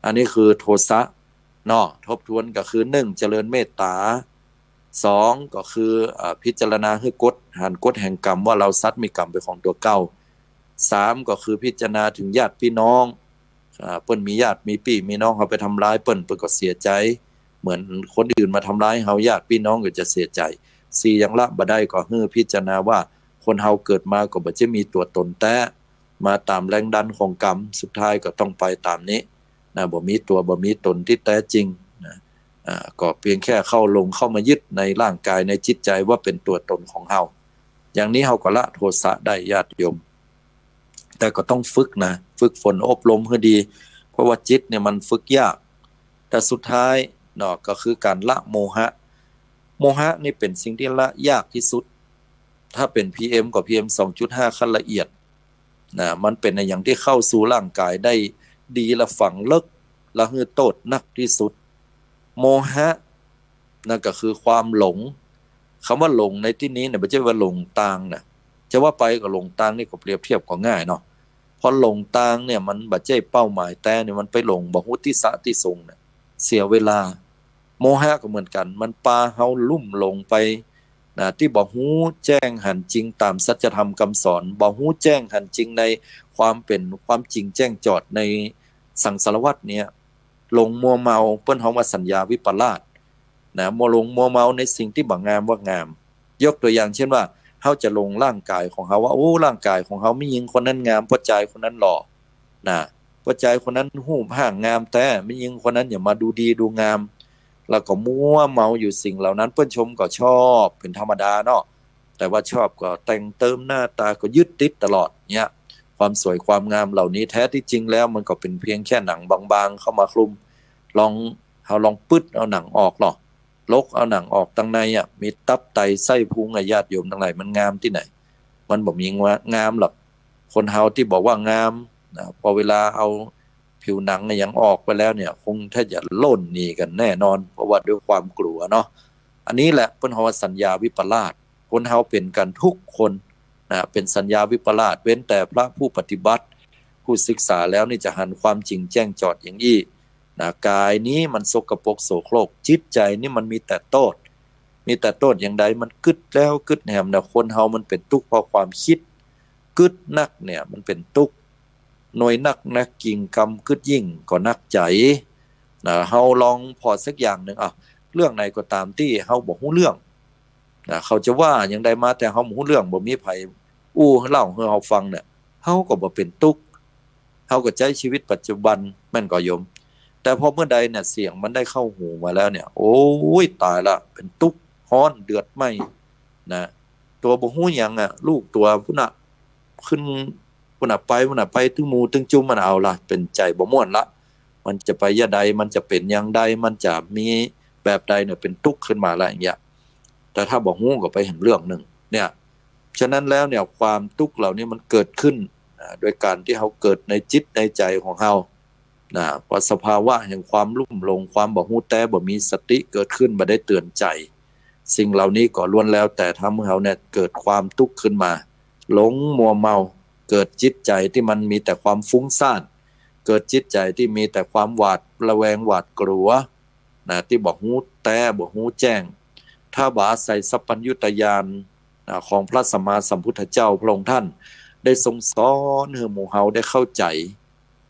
อันนี้คือโทสะเนาะ ทบทวนก็คือ หนึ่ง เจริญเมตต๋า สอง ก็คือ อ่า พิจารณาหื้อกฎ หันกฎแห่งกรรมว่าเฮาสัตว์มีกรรมเป๋นของตั๋วเก่า สาม ก็คือพิจารณาเถิงญาติพี่น้อง อ่า เปิ้นมีญาติมีปี้มีน้อง เฮาไปทำร้ายเปิ้น เปิ้นก็เสียใจ๋ เหมือนคนอื่นมาทำร้ายเฮา ญาติปี้น้องก็จะเสียใจ๋ สี่ ยังละบ่ได้ ก็หื้อพิจารณาว่าคนเฮาเกิดมาก็บ่ใจ้มีตั๋วต๋นแต๊ มาต๋ามแรงดันของกรรม สุดท้ายก็ต้องไปต๋ามนี้นะ บ่มีตั๋วบ่มีต๋นตี้แต๊จริงนะ อ่า ก็เพียงแค่เข้า หลงเข้ามายึดในร่างกายในจิตใจ๋ว่าเป๋นตั๋วต๋นของเฮา อย่างนี้เฮาก็ละโทสะได้ ญาติโยม แต่ก็ต้องฝึกนะ ฝึกฝนอบรมหื้อดี เพราะว่าจิตเนี่ยมันฝึกยาก แต่สุดท้ายเนาะ ก็คือก๋านละโมหะ โมหะนี่เป๋นสิ่งตี้ละยากตี้สุด ถ้าเป๋น พีเอ็ม ก็ พีเอ็ม สองจุดห้า ขั้นละเอียดนะ มันเป๋นอะหยังตี้เข้าสู่ร่างกายได้ดี และฝังลึก และหื้อโต้ษหนักตี้สุด โมหะนั่นก็คือความหลง กำว่าหลงในตี้นี้เนี่ย บ่ใจ้ว่าหลงตางนะ จะว่าไปก็หลงตางนี่ก็เปรียบเทียบก็ง่ายเนาะ เพราะหลงตางเนี่ยมันบ่ใจ้เป้าหมายแต๊เนี่ย มันไปหลงบ่ฮู้ตี้สะตี้สูงเนี่ย เสียเวลา โมหะก็เหมือนกั๋น มันปาเฮาลุ่มหลงไปนะ ตี้บ่ฮู้แจ้งหันจริงต๋ามสัจธรรมกำสอน บ่ฮู้แจ้งหันจริงในความเป๋น ความจริงแจ้งจอดในสังสารวัฏเนี่ย หลงมัวเมา เปิ้นฮ้องว่าสัญญาวิปลาสนะ มัวหลงมัวเมาในสิ่งตี้บ่งามว่างาม ยกตั๋วอย่างเช่นว่า เฮาจะหลงร่างกายของเฮาว่า โอ้ ร่างกายของเฮา แม่ญิงคนนั้นงาม ป้อจายคนนั้นหล่อนะ ป้อจายคนนั้นรูปร่างงามแต๊ แม่ญิงคนนั้นหยังมาดูดีดูงาม แล้วก็มัวเมาอยู่สิ่งเหล่านั้น เปิ้นชมก็ชอบเป๋นธรรมดาเนาะ แต่ว่าชอบก็แต่งเติมหน้าต๋า ก็ยึดติดตลอดเนี่ย ความสวยความงามเหล่านี้ แท้ตี้จริงแล้วมันก็เป๋นเพียงแค่หนังบางๆ เข้ามาคลุม ลอง เฮาลองปึ๊ดเอาหนังออกลอ ลกเอาหนังออกตังในอะ มีตับไตไส้พุงอะ ญาติโยมตังหลาย มันงามตี้ไหน มันบ่มีงามหรอก คนเฮาตี้บอกว่างามนะ พอเวลาเอาผิวหนังอะหยังออกไปแล้วเนี่ย คงแทบจะล่นหนีกั๋นแน่นอน เพราะว่าด้วยความกลัวเนาะ อันนี้แหละเปิ้นฮ้องว่าสัญญาวิปลาส คนเฮาเป๋นกั๋นทุกคนนะ เป๋นสัญญาวิปลาส เว้นแต่พระผู้ปฏิบัติ ผู้ศึกษาแล้วนี่จะหันความจริงแจ้งจอดอย่างอี้นะ กายนี้มันสกปรกโสโครก จิตใจ๋นี่มันมีแต่โต้ษ มีแต่โต้ษอย่างใด มันกึ๊ดแล้วกึ๊ดแหมนะ คนเฮามันเป๋นตุ๊กข์เพราะความกึ๊ด กึ๊ดนักเนี่ยมันเป๋นตุ๊กข์ หน่วยนักนะ กิ่งกำกึ๊ดยิ่งก็นักใจ๋นะ เฮาลองผ่อสักอย่างนึ่ง อ่ะ เรื่องไหนก็ต๋ามตี้เฮาบ่ฮู้เรื่องนะ เขาจะว่าอย่างใดมา แต่เฮาบ่ฮู้เรื่อง บ่มีใผอู้เล่าหื้อเฮาฟังเนี่ย เฮาก็บ่เป๋นตุ๊กข์ เฮาก็ใจ๊ชีวิตปัจจุบัน แม่นก่อโยม แต่พอเมื่อใดเนี่ย เสียงมันได้เข้าหูมาแล้วเนี่ย โอ้ย ต๋ายละ เป๋นตุ๊กข์ ฮ้อน เดือดไหม้นะ ตั๋วบ่ฮู้หยังอะ ลูกตั๋วปู้นน่ะ ขึ้นปู้นน่ะ ไปปู้นน่ะ ไปตึงหมู่ตึงจุมมัน เอาละ เป๋นใจ๋บ่ม่วนละ มันจะไปอย่างใด มันจะเป๋นอย่างใด มันจะมีแบบใดเนี่ย เป๋นตุ๊กข์ขึ้นมาละอย่างเงี้ย แต่ถ้าบ่ฮู้ก็ไปแหมเรื่องนึ่งเนี่ย ฉะนั้นแล้วเนี่ย ความตุ๊กข์เหล่านี้มันเกิดขึ้นนะ โดยก๋านตี้เฮาเกิดในจิตในใจ๋ของเฮานะ เพราะสภาวะแห่งความลุ่มหลง ความบ่ฮู้แต๊ บ่มีสติเกิดขึ้น บ่ได้เตื๋อนใจ๋ สิ่งเหล่านี้ก็ล้วนแล้วแต่ทำหื้อเฮาเนี่ยเกิดความตุ๊กข์ขึ้นมา หลงมัวเมา เกิดจิตใจ๋ตี้มันมีแต่ความฟุ้งซ่าน เกิดจิตใจ๋ตี้มีแต่ความหวาดระแวงหวาดกลัวนะ ตี้บ่ฮู้แต๊ บ่ฮู้แจ้ง ถ้าบ่อาศัยสัพพัญญุตญาณนะ ของพระสัมมาสัมพุทธเจ้า พระองค์ท่านได้ทรงสอนหื้อหมู่เฮาได้เข้าใจ๋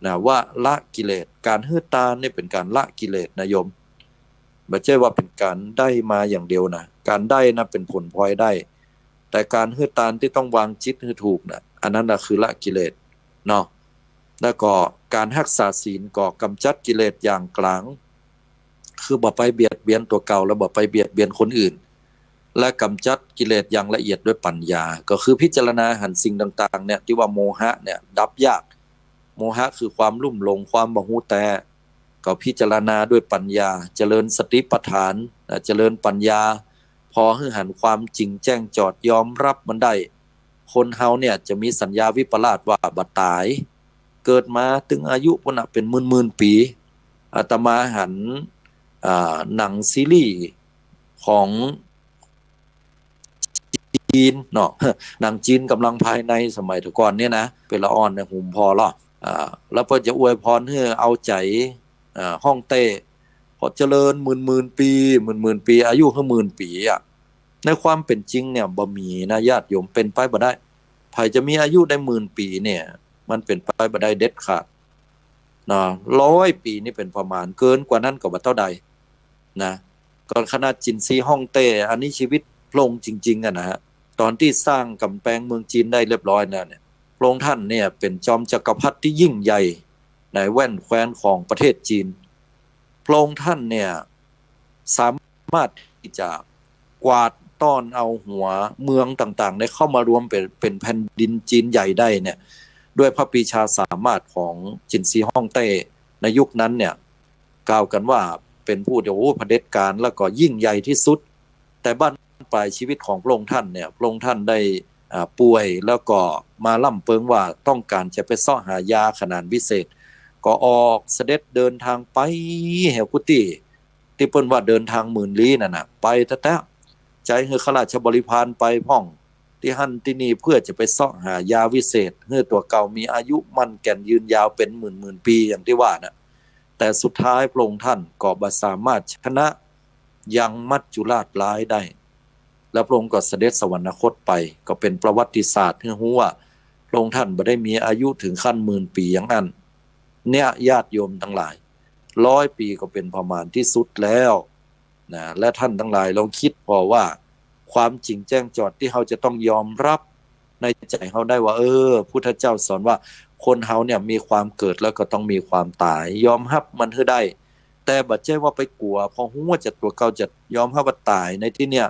นะ ว่าละกิเลส ก๋านหื้อตานนี่เป๋นก๋านละกิเลสนะโยม บ่ใจ้ว่าเป๋นก๋านได้มาอย่างเดียวนะ ก๋านได้นะเป๋นผลพลอยได้ แต่ก๋านหื้อตานตี้ต้องวางจิตหื้อถูกนะ อันนั้นนะคือละกิเลสเนาะ แล้วก็ก๋านฮักษาศีลก็ก๋ำจัดกิเลสอย่างกลาง คือบ่ไปเบียดเบียนตั๋วเก่า แล้วบ่ไปเบียดเบียนคนอื่น และก๋ำจัดกิเลสอย่างละเอียดด้วยปัญญา ก็คือพิจารณาหันสิ่งต่างๆ เนี่ย ตี้ว่าโมหะเนี่ยดับยาก โมหะคือความลุ่มหลง ความบ่ฮู้แต๊ ก็พิจารณาด้วยปัญญา เจริญสติปัฏฐานนะ เจริญปัญญา ผ่อหื้อหันความจริงแจ้งจอด ยอมรับมันได้ คนเฮาเนี่ยจะมีสัญญาวิปลาสว่าบ่ต๋าย เกิดมาตึงอายุปู้นน่ะเป๋นหมื่นๆ ปี๋ อาตมาหัน อ่า หนังซีรีส์ของจีนเนาะ หนังจีนกำลังภายในสมัยแต่ก่อนเนี่ยนะ เป๋นละอ่อนเนี่ย หุมผ่อลอ อ่า แล้วเปิ้นจะอวยพรหื้อเอาใจ๋ อ่า ฮ่องเต้ ขอเจริญหมื่นๆ ปี๋ หมื่นๆ ปี๋ อายุหื้อหมื่นปี๋อะ ในความเป๋นจริงเนี่ยบ่มีนะญาติโยม เป๋นไปบ่ได้ ใผจะมีอายุได้หมื่นปี๋เนี่ย มันเป๋นไปบ่ได้เด็ดขาด เนาะ ร้อยปี๋นี่เป๋นประมาณ เกินกว่านั้นก็บ่เต้าใดนะ ก็ขนาดจินซีฮ่องเต้ อันนี้ชีวิตพระองค์จริงๆ อะนะฮะ ต๋อนตี้สร้างก๋ำแปงเมืองจีนได้เรียบร้อยแล้วเนี่ย พระองค์ท่านเนี่ยเป๋นจอมจักรพรรดิตี้ยิ่งใหญ่ในแว่นแคว้นของประเทศจีน พระองค์ท่านเนี่ยสามารถที่จะกวาดต้อนเอาหัวเมืองต่างๆ ได้เข้ามารวมเป๋น เป๋นแผ่นดินจีนใหญ่ได้เนี่ย ด้วยพระปรีชาสามารถของจินซีฮ่องเต้ในยุคนั้นเนี่ย กล่าวกั๋นว่าเป๋นผู้ที่ โอ้ เผด็จการแล้วก็ยิ่งใหญ่ตี้สุด แต่บั้นปลายชีวิตของพระองค์ท่านเนี่ย พระองค์ท่านได้ อ่า ป่วยแล้วก็มาล่ำเปิงว่าต้องก๋านจะไปเซาะหายาขนานวิเศษ ก็ออกเสด็จเดินตางไปแหวกู้ตี้ ตี้เปิ้นว่าเดินตางหมื่นลี้นั่นน่ะ ไปแต๊ๆ ใจ๋หื้อข้าราชบริพารไปพ่อง ตี้หั้นตี้นี่ เปื้อจะไปเซาะหายาวิเศษ หื้อตั๋วเก่ามีอายุมั่นแก่นยืนยาวเป๋นหมื่นๆ ปี๋อย่างตี้ว่าน่ะ แต่สุดท้ายพระองค์ท่านก็บ่สามารถชนะยังมัจจุราชร้ายได้ แล้วพระองค์ก็เสด็จสวรรคตไป ก็เป๋นประวัติศาสตร์หื้อฮู้ว่า พระองค์ท่านบ่ได้มีอายุเถิงขั้นหมื่นปี๋อย่างอั้น เนี่ย ญาติโยมตังหลาย ร้อยปี๋ก็เป๋นประมาณตี้สุดแล้วนะ และท่านตังหลายลองกึ๊ดผ่อว่า ความจริงแจ้งจอดตี้เฮาจะต้องยอมรับในใจ๋เฮาได้ว่า เออ พุทธเจ้าสอนว่าคนเฮาเนี่ยมีความเกิดแล้วก็ต้องมีความต๋าย ยอมฮับมันหื้อได้ แต่บ่ใจ้ว่าไปกั๋ว ผ่อฮู้ว่าจะตั๋วเก่าจะยอมฮับว่าต๋ายในตี้เนี่ย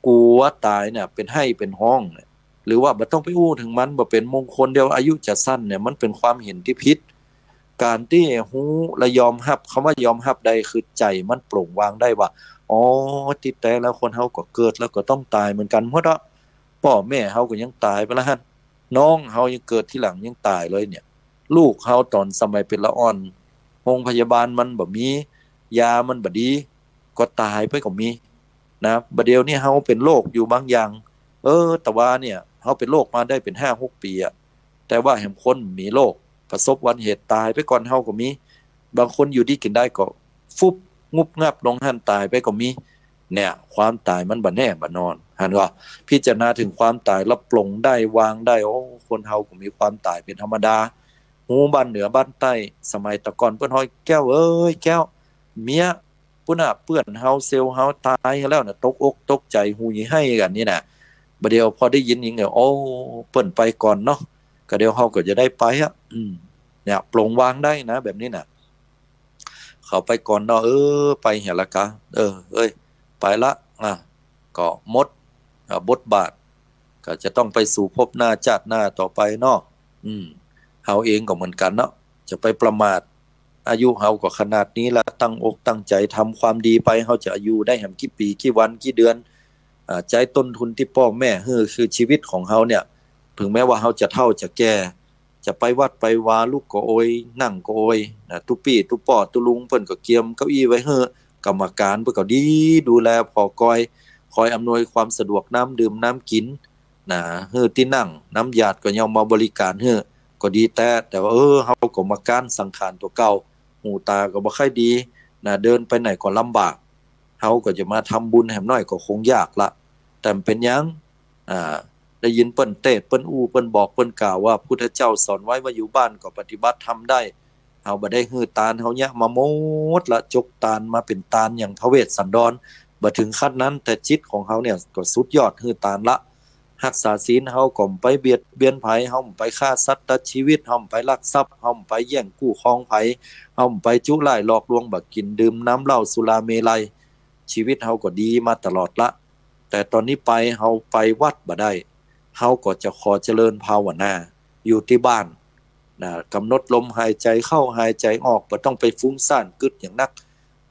กั๋วต๋ายเนี่ยเป๋นไห้เป๋นฮ้องเนี่ย หรือว่าบ่ต้องไปอู้เถิงมัน บ่เป๋นมงคล เดี๋ยวอายุจะสั้นเนี่ย มันเป๋นความเห็นตี้ผิด ก๋านตี้ฮู้และยอมฮับ กำว่ายอมฮับได้คือใจ๋มันโปร่งวางได้ว่า อ๋อ ตี้แต๊แล้วคนเฮาก็เกิดแล้วก็ต้องต๋ายเหมือนกั๋นหมดอะ ป้อแม่เฮาก็ยังต๋ายไปแล้วหั้น น้องเฮายังเกิดทีหลังยังต๋ายเลยเนี่ย ลูกเฮาต๋อนสมัยเป๋นละอ่อน โฮงพยาบาลมันบ่มี ยามันบ่ดี ก็ต๋ายไปก็มีนะ บ่าเดี่ยวนี้เฮาเป๋นโรคอยู่บางอย่าง เออ แต่ว่าเนี่ย เฮาเป๋นโรคมาได้เป๋นห้าหกปี๋อะ แต่ว่าแหมคนมีโรค ประสบอุบัติเหตุต๋ายไปก่อนเฮาก็มี บางคนอยู่ดีกิ๋นได้ก็ ฟุบ งุบงับลงหั้นต๋ายไปก็มี เนี่ย ความต๋ายมันบ่แน่บ่นอน หันก่อ พิจารณาเถิงความต๋ายแล้วปลงได้ วางได้ โอ้ คนเฮาก็มีความต๋ายเป๋นธรรมดา ฮู้บ้านเหนือบ้านใต้ สมัยแต่ก่อนเปิ้นฮ้อง แก้วเอ้ยแก้ว เมีย ปุ้นน่ะ เปื้อนเฮาเซลล์เฮาต๋ายแล้วน่ะ ตกอกตกใจ๋หุยไห้กั๋นนี่น่ะ บ่าเดี่ยวพอได้ยินอย่างเงี้ย โอ้ เปิ้นไปก่อนเนาะ ก็เดี๋ยวเฮาก็จะได้ไปอะ อืม เนี่ย ปลงวางได้นะ แบบนี้น่ะ เขาไปก่อนเนาะ เออ ไปเหียละกา เออ เอ้ย ไปละ อ่ะ ก็หมด อ่ะ บทบาท ก็จะต้องไปสู่ภพหน้าจาติหน้าต่อไปเนาะ อืม เฮาเองก็เหมือนกั๋นเนาะ จะไปประมาท อายุเฮาก็ขนาดนี้ละ ตั้งอกตั้งใจ๋ทำความดีไป เฮาจะอยู่ได้แหมกี่ปี๋ กี่วัน กี่เดือน อ่า ใจ๊ต้นทุนตี้ป้อแม่หื้อ คือชีวิตของเฮาเนี่ย เถิงแม้ว่าเฮาจะเฒ่าจะแก่ จะไปวัดไปวา ลุกก็โอย นั่งก็โอย นะ ตุ๊ปี้ตุ๊ป้อตุ๊ลุงเปิ้นก็เกียมเก้าอี้ไว้หื้อ กรรมการเปิ้นก็ดีดูแลผ่อกอย คอยอำนวยความสะดวกน้ำดื่มน้ำกิ๋น นะ หื้อตี้นั่ง น้ำหยาดก็ยังมาบริก๋านหื้อ ก็ดีแต๊ แต่ว่า เออ เฮาก็มาก๊านสังขารตั๋วเก่า หูต๋าก็บ่ค่อยดี นะ เดินไปไหนก็ลำบาก เฮาก็จะมาทำบุญแหมหน้อยก็คงยากละ แต่บ่เป๋นหยัง อ่า ได้ยินเปิ้นเตศน์ เปิ้นอู้ เปิ้นบอก เปิ้นกล่าวว่าพุทธเจ้าสอนไว้ว่าอยู่บ้านก็ปฏิบัติธรรมได้ เฮาบ่ได้หื้อตาน เฮาเยียะมาหมดละ จกตานมาเป๋นตานอย่างพระเวสสันดร บ่เถิงขั้นนั้น แต่จิตของเฮาเนี่ยก็สุดยอดหื้อตานละ ฮักษาศีล เฮาก็บ่ไปเบียดเบียนใผ เฮาบ่ไปฆ่าสัตว์ตัดชีวิต เฮาบ่ไปลักทรัพย์ เฮาบ่ไปแย่งกู้ครองใผ เฮาบ่ไปจุล่ายหลอกลวง บ่กิ๋นดื่มน้ำเหล้าสุราเมรัย ชีวิตเฮาก็ดีมาตลอดละ แต่ต๋อนนี้ไป เฮาไปวัดบ่ได้ เฮาก็จะขอเจริญภาวนาอยู่ตี้บ้าน นะ กำหนดลมหายใจ๋เข้าหายใจ๋ออก บ่ต้องไปฟุ้งซ่านกึ๊ดอย่างนัก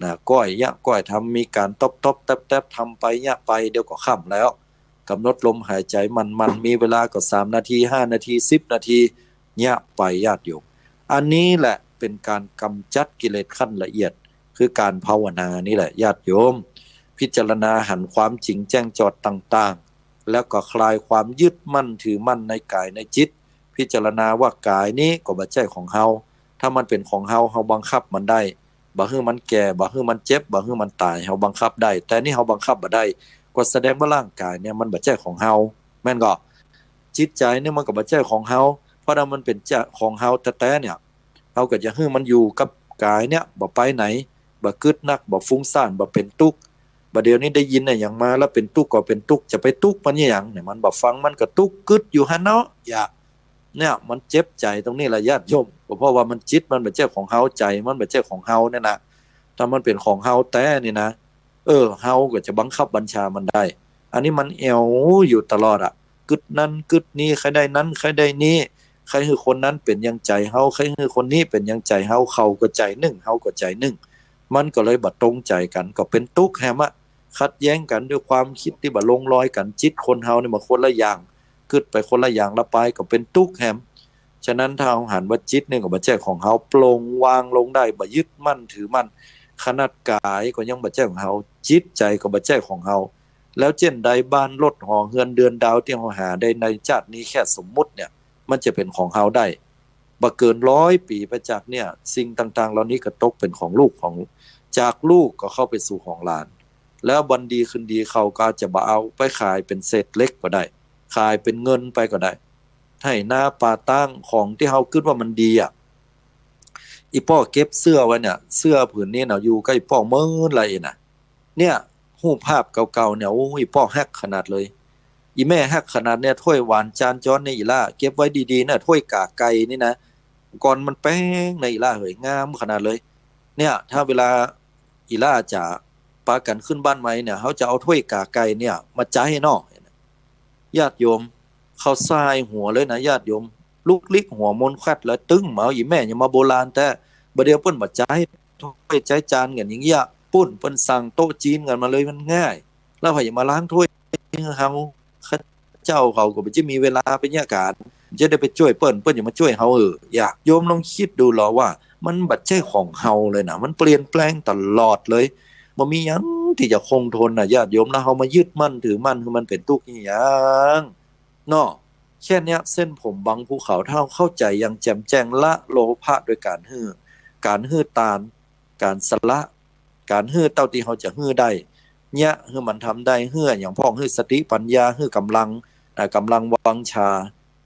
นะ ก้อยเยียะก้อยทำ มีก๋านต๊อบๆ แต๊บๆ ทำไปเยียะไป เดี๋ยวก็ค่ำแล้ว กำหนดลมหายใจ๋มั่นๆ มีเวลาก็สามนาที ห้านาที สิบนาที เยียะไปญาติโยม อันนี้แหละเป๋นก๋านกำจัดกิเลสขั้นละเอียด คือก๋านภาวนานี่แหละญาติโยม พิจารณาหันความจริงแจ้งจอดต่างๆ แล้วก็คลายความยึดมั่นถือมั่นในก๋ายในจิต พิจารณาว่ากายนี้ก็บ่ใจ้ของเฮา ถ้ามันเป๋นของเฮา เฮาบังคับมันได้ บ่หื้อมันแก่ บ่หื้อมันเจ็บ บ่หื้อมันต๋าย เฮาบังคับได้ แต่นี่เฮาบังคับบ่ได้ ก็แสดงว่าร่างกายเนี่ยมันบ่ใจ้ของเฮา แม่นก่อ จิตใจ๋เนี่ยมันก็บ่ใจ้ของเฮา เพราะถ้ามันเป๋นจะของเฮาแต๊ๆ เนี่ย เฮาก็จะหื้อมันอยู่กับก๋ายเนี่ย บ่ไปไหน บ่กึ๊ดนัก บ่ฟุ้งซ่าน บ่เป๋นตุ๊กข์ บ่าเดี่ยวนี้ได้ยินอะหยังมาแล้วเป๋นตุ๊กข์ก็เป๋นตุ๊กข์ จะไปตุ๊กข์มันอะหยังเนี่ย มันบ่ฟังมันก็ตุ๊กข์กึ๊ดอยู่หั้นเนาะ อย่า เนี่ย มันเจ็บใจ๋ตรงนี้แหละญาติโยม ก็เพราะว่ามันจิตมันบ่ใจ้ของเฮา ใจ๋มันบ่ใจ้ของเฮาเนี่ยนะ ถ้ามันเป๋นของเฮาแต๊นี่นะ เออ เฮาก็จะบังคับบัญชามันได้ อันนี้มันแอ่วอยู่ตลอดอะ กึ๊ดนั้นกึ๊ดนี้ ใค่ได้นั้นใค่ได้นี้ ใค่หื้อคนนั้นเป๋นอย่างใจ๋เฮา ใค่หื้อคนนี้เป๋นอย่างใจ๋เฮา เขาก็ใจ๋นึ่ง เฮาก็ใจ๋นึ่ง มันก็เลยบ่ตรงใจ๋กั๋น ก็เป๋นตุ๊กข์แหมอะ ขัดแย้งกั๋นด้วยความกึ๊ดตี้บ่ลงรอยกั๋น จิตคนเฮานี่มันคนละอย่าง กึ๊ดไปคนละอย่างละปายก็เป๋นตุ๊กข์แหม ฉะนั้นถ้าเฮาหันว่าจิตนี่ก็บ่ใจ้ของเฮา ปลงวางลงได้ บ่ยึดมั่นถือมั่น ขนาดก๋ายก็ยังบ่ใจ้ของเฮา จิตใจ๋ก็บ่ใจ้ของเฮา แล้วเจ้นใดบ้านรถหอเฮือนเดือนดาวตี้เฮาหาได้ในจาตินี้แค่สมมุติเนี่ย มันจะเป๋นของเฮาได้ บ่เกินร้อยปี๋ไปจากเนี่ย สิ่งต่างๆ เหล่านี้ก็ตกเป๋นของลูกของ จากลูกก็เข้าไปสู่ของหลาน แล้ววันดีคืนดีเขาก็อาจจะบ่เอา ไปขายเป๋นเศษเหล็กก็ได้ ขายเป๋นเงินไปก็ได้ ไฮ่นาป่าตาง ของตี้เฮากึ๊ดว่ามันดีอะ อี่ป้อเก็บเสื้อไว้เนี่ย เสื้อผืนนี้นะ อยู่กับอี่ป้อเมินละเองนะ เนี่ย ฮูปภาพเก่าๆ เนี่ย โอ้ อี่ป้อฮักขนาดเลย อี่แม่ฮักขนาดเนี่ย ถ้วยหวานจานจ๊อนเนี่ย อี่หล้าเก็บไว้ดีๆ นะ ถ้วยก๋าไก่นี่นะ ก่อนมันแป๊งนะ อี่หล้าเหย งามขนาดเลย เนี่ย ถ้าเวลาอี่หล้าจ๋าปากั๋นขึ้นบ้านใหม่เนี่ย เฮาจะเอาถ้วยก๋าไก่เนี่ยมาใจ๊เนาะ ญาติโยม เขาส่ายหัวเลยนะญาติโยม ลุกลิกหัวมนแควัดเลย ตึงมาเอา อี่แม่ยังมาโบราณแต๊ บ่าเดี่ยวเปิ้นบ่ใจ๊ถ้วยใจ๊จานกั๋นอย่างเงี้ย ปู๊นเปิ้นสั่งโต๊ะจีนกั๋นมาเลย มันง่าย แล้วใผจะมาล้างถ้วยหื้อเฮา ข้าเจ้าเขาก็บ่จะมีเวลาไปเยียะก๋าน จะได้ไปจ้วยเปิ้น เปิ้นจะมาจ้วยเฮาเออ อย่า โยมลองกึ๊ดดูลอว่า มันบ่ใจ้ของเฮาเลยนะ มันเปลี่ยนแปลงตลอดเลย บ่มีหยังตี้จะคงทนนะญาติโยม แล้วเฮามายึดมั่นถือมั่น หื้อมันเป๋นตุ๊กข์อี่หยังเนาะ แค่เนี้ย เส้นผมบังภูเขา ถ้าเฮาเข้าใจ๋อย่างแจ่มแจ้ง ละโลภะด้วยก๋านหื้อ ก๋านหื้อตาน ก๋านสละ ก๋านหื้อเต้าตี้เฮาจะหื้อได้ เยียะหื้อมันทำได้ หื้ออะหยังพ่อง หื้อสติปัญญา หื้อก๋ำลัง อ่า ก๋ำลังวังชา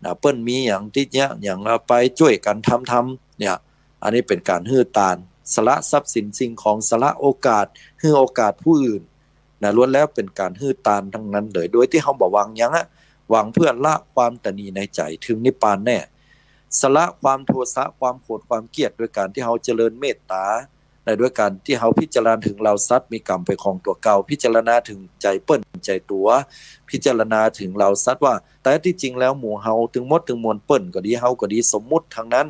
อ่า เปิ้นมีหยังตี้เยียะหยัง เอาไปจ้วยกั๋นทำ ทำ เนี่ย อันนี้เป๋นก๋านหื้อตาน สละทรัพย์สินสิ่งของ สละโอกาส หื้อโอกาสผู้อื่น นะ ล้วนแล้วเป๋นก๋านหื้อตานตังนั้นเลย โดยตี้เฮาบ่หวังหยังอะ หวังเปื้อละความตระหนี่ในใจ๋ เถิงนิพพานแน่ สละความโทสะ ความโขด ความเกลียด โดยก๋านตี้เฮาเจริญเมตต๋า และโดยก๋านตี้เฮาพิจารณาเถิงเหล่าสัตว์มีกรรมเป๋นของตั๋วเก่า พิจารณาเถิงใจ๋เปิ้นใจ๋ตั๋ว พิจารณาเถิงเหล่าสัตว์ว่า แต๊ตี้จริงแล้วหมู่เฮาตึงหมดตึงมวล เปิ้นก็ดี เฮาก็ดี สมมุติตังนั้น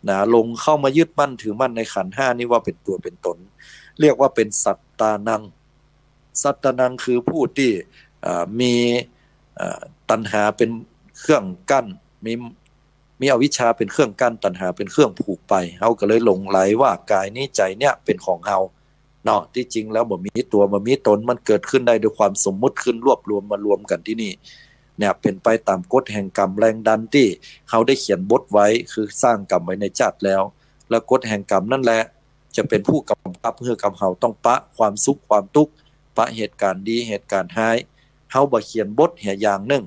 นะ หลงเข้ามายึดมั่นถือมั่นในขันธ์ห้านี้ว่าเป๋นตั๋วเป๋นต๋น เรียกว่าเป๋นสัตตานัง สัตตานังคือผู้ตี้ เอ่อ มี เอ่อ ตัณหาเป๋นเครื่องกั้น มี มีอวิชชาเป๋นเครื่องกั้น ตัณหาเป๋นเครื่องผูกไป เฮาก็เลยหลงใหลว่ากายนี้ใจ๋เนี่ยเป๋นของเฮา เนาะ ตี้จริงแล้วบ่มีตั๋วบ่มีต๋น มันเกิดขึ้นได้ด้วยความสมมุติขึ้น รวบรวมมารวมกั๋นตี้นี่ เนี่ย เป๋นไปต๋ามกฎแห่งกรรม แรงดันตี้เฮาได้เขียนบทไว้ คือสร้างกรรมไว้ในจาติแล้ว แล้วกฎแห่งกรรมนั่นแหละ จะเป๋นผู้ก๋ำกับหื้อกับเฮาต้องปะความสุขความตุ๊กข์ ปะเหตุก๋ารณ์ดีเหตุก๋ารณ์ฮ้าย เฮาบ่เขียนบทเหียอย่างนึ่ง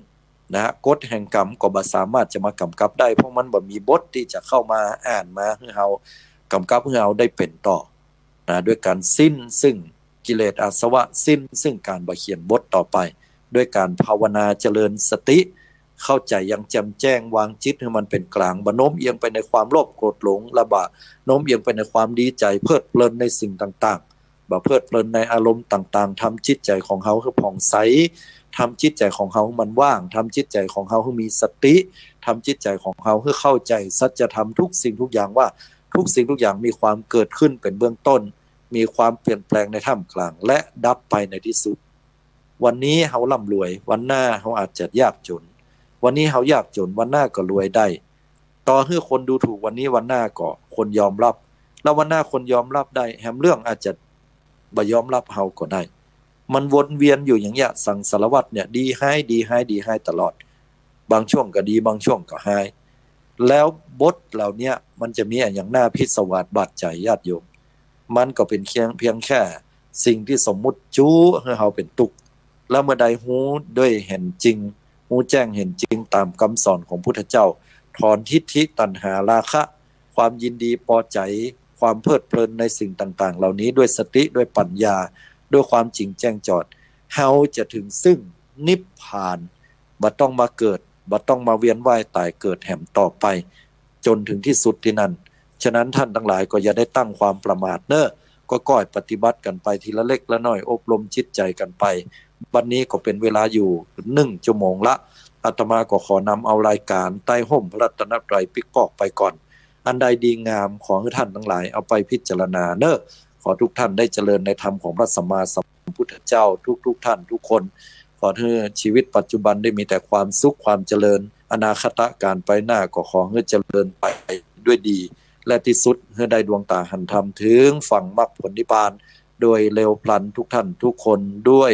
นะ กฎแห่งกรรมก็บ่สามารถจะมาก๋ำกับได้ เพราะมันบ่มีบทตี้จะเข้ามาอ่านมาหื้อเฮา ก๋ำกับหื้อเฮาได้เป๋นต่อ นะ ด้วยก๋านสิ้นซึ่งกิเลสอาสวะ สิ้นซึ่งก๋านบ่เขียนบทต่อไป ด้วยก๋านภาวนาเจริญสติ เข้าใจ๋อย่างแจ่มแจ้ง วางจิตหื้อมันเป๋นก๋าง บ่โน้มเอียงไปในความโลภโกรธหลง และบ่โน้มเอียงไปในความดีใจ๋เพลิดเพลินในสิ่งต่างๆ บ่เพลิดเพลินในอารมณ์ต่างๆ ทำจิตใจ๋ของเฮาหื้อผ่องใส ทำจิตใจ๋ของเฮาหื้อมันว่าง ทำจิตใจ๋ของเฮาหื้อมีสติ ทำจิตใจ๋ของเฮาหื้อเข้าใจ๋สัจธรรมทุกสิ่งทุกอย่างว่า ทุกสิ่งทุกอย่างมีความเกิดขึ้นเป๋นเบื้องต้น มีความเปลี่ยนแปลงในท่ามกลาง และดับไปในที่สุด วันนี้เฮาร่ำรวย วันหน้าเฮาอาจจะยากจ๋น วันนี้เฮายากจ๋น วันหน้าก็รวยได้ ต่อหื้อคนดูถูกวันนี้ วันหน้าก็คนยอมรับ แล้ววันหน้าคนยอมรับได้ แหมเรื่องอาจจะบ่ยอมรับเฮาก็ได้ มันวนเวียนอยู่อย่างเงี้ย สังสารวัฏเนี่ย ดีฮ้าย ดีฮ้าย ดีฮ้ายตลอด บางช่วงก็ดี บางช่วงก็ฮ้าย แล้วบทเหล่าเนี้ยมันจะมีอะหยังน่าพิศวาสบาดใจ๋ญาติโยม มันก็เป๋นเพียง เพียงแค่สิ่งตี้สมมุติจู้หื้อเฮาเป๋นตุ๊กข์ แล้วเมื่อใดฮู้ด้วยเห็นจริง ฮู้แจ้งเห็นจริงต๋ามกำสอนของพุทธเจ้า ถอนทิฏฐิตัณหาราคะ ความยินดีปอใจ๋ ความเพลิดเพลินในสิ่งต่างๆ เหล่านี้ ด้วยสติ ด้วยปัญญา ด้วยความจริงแจ้งจอด เฮาจะเถิงซึ่งนิพพาน บ่ต้องมาเกิด บ่ต้องมาเวียนว่ายต๋ายเกิดแหมต่อไป จ๋นเถิงตี้สุดตี้นั่น ฉะนั้นต้านตังหลายก็อย่าได้ตั้งความประมาทเน่อ ก็ก้อยปฏิบัติกั๋นไปทีละเล็กละน้อย อบรมจิตใจ๋กั๋นไป บัดนี้ก็เป๋นเวลาอยู่นึ่งจั่วโมงละ อาตมาก็ขอนำเอารายก๋านใต้ฮ่มพระรัตนตรัยปิ๊กปอกไปก่อน อันใดดีงามขอหื้อต้านตังหลายเอาไปพิจารณาเน่อ ขอทุกท่านได้เจริญในธรรมของพระสัมมาสัมพุทธเจ้าทุกๆ ท่านทุกคน ขอหื้อชีวิตปัจจุบันได้มีแต่ความสุขความเจริญ อนาคตก๋านไปหน้าก็ขอหื้อเจริญไปด้วยดี และตี้สุดหื้อได้ดวงต๋าหันธรรมเถิงฝั่งมรรคผลนิพพาน โดยเร็วพลันทุกท่านทุกคนด้วย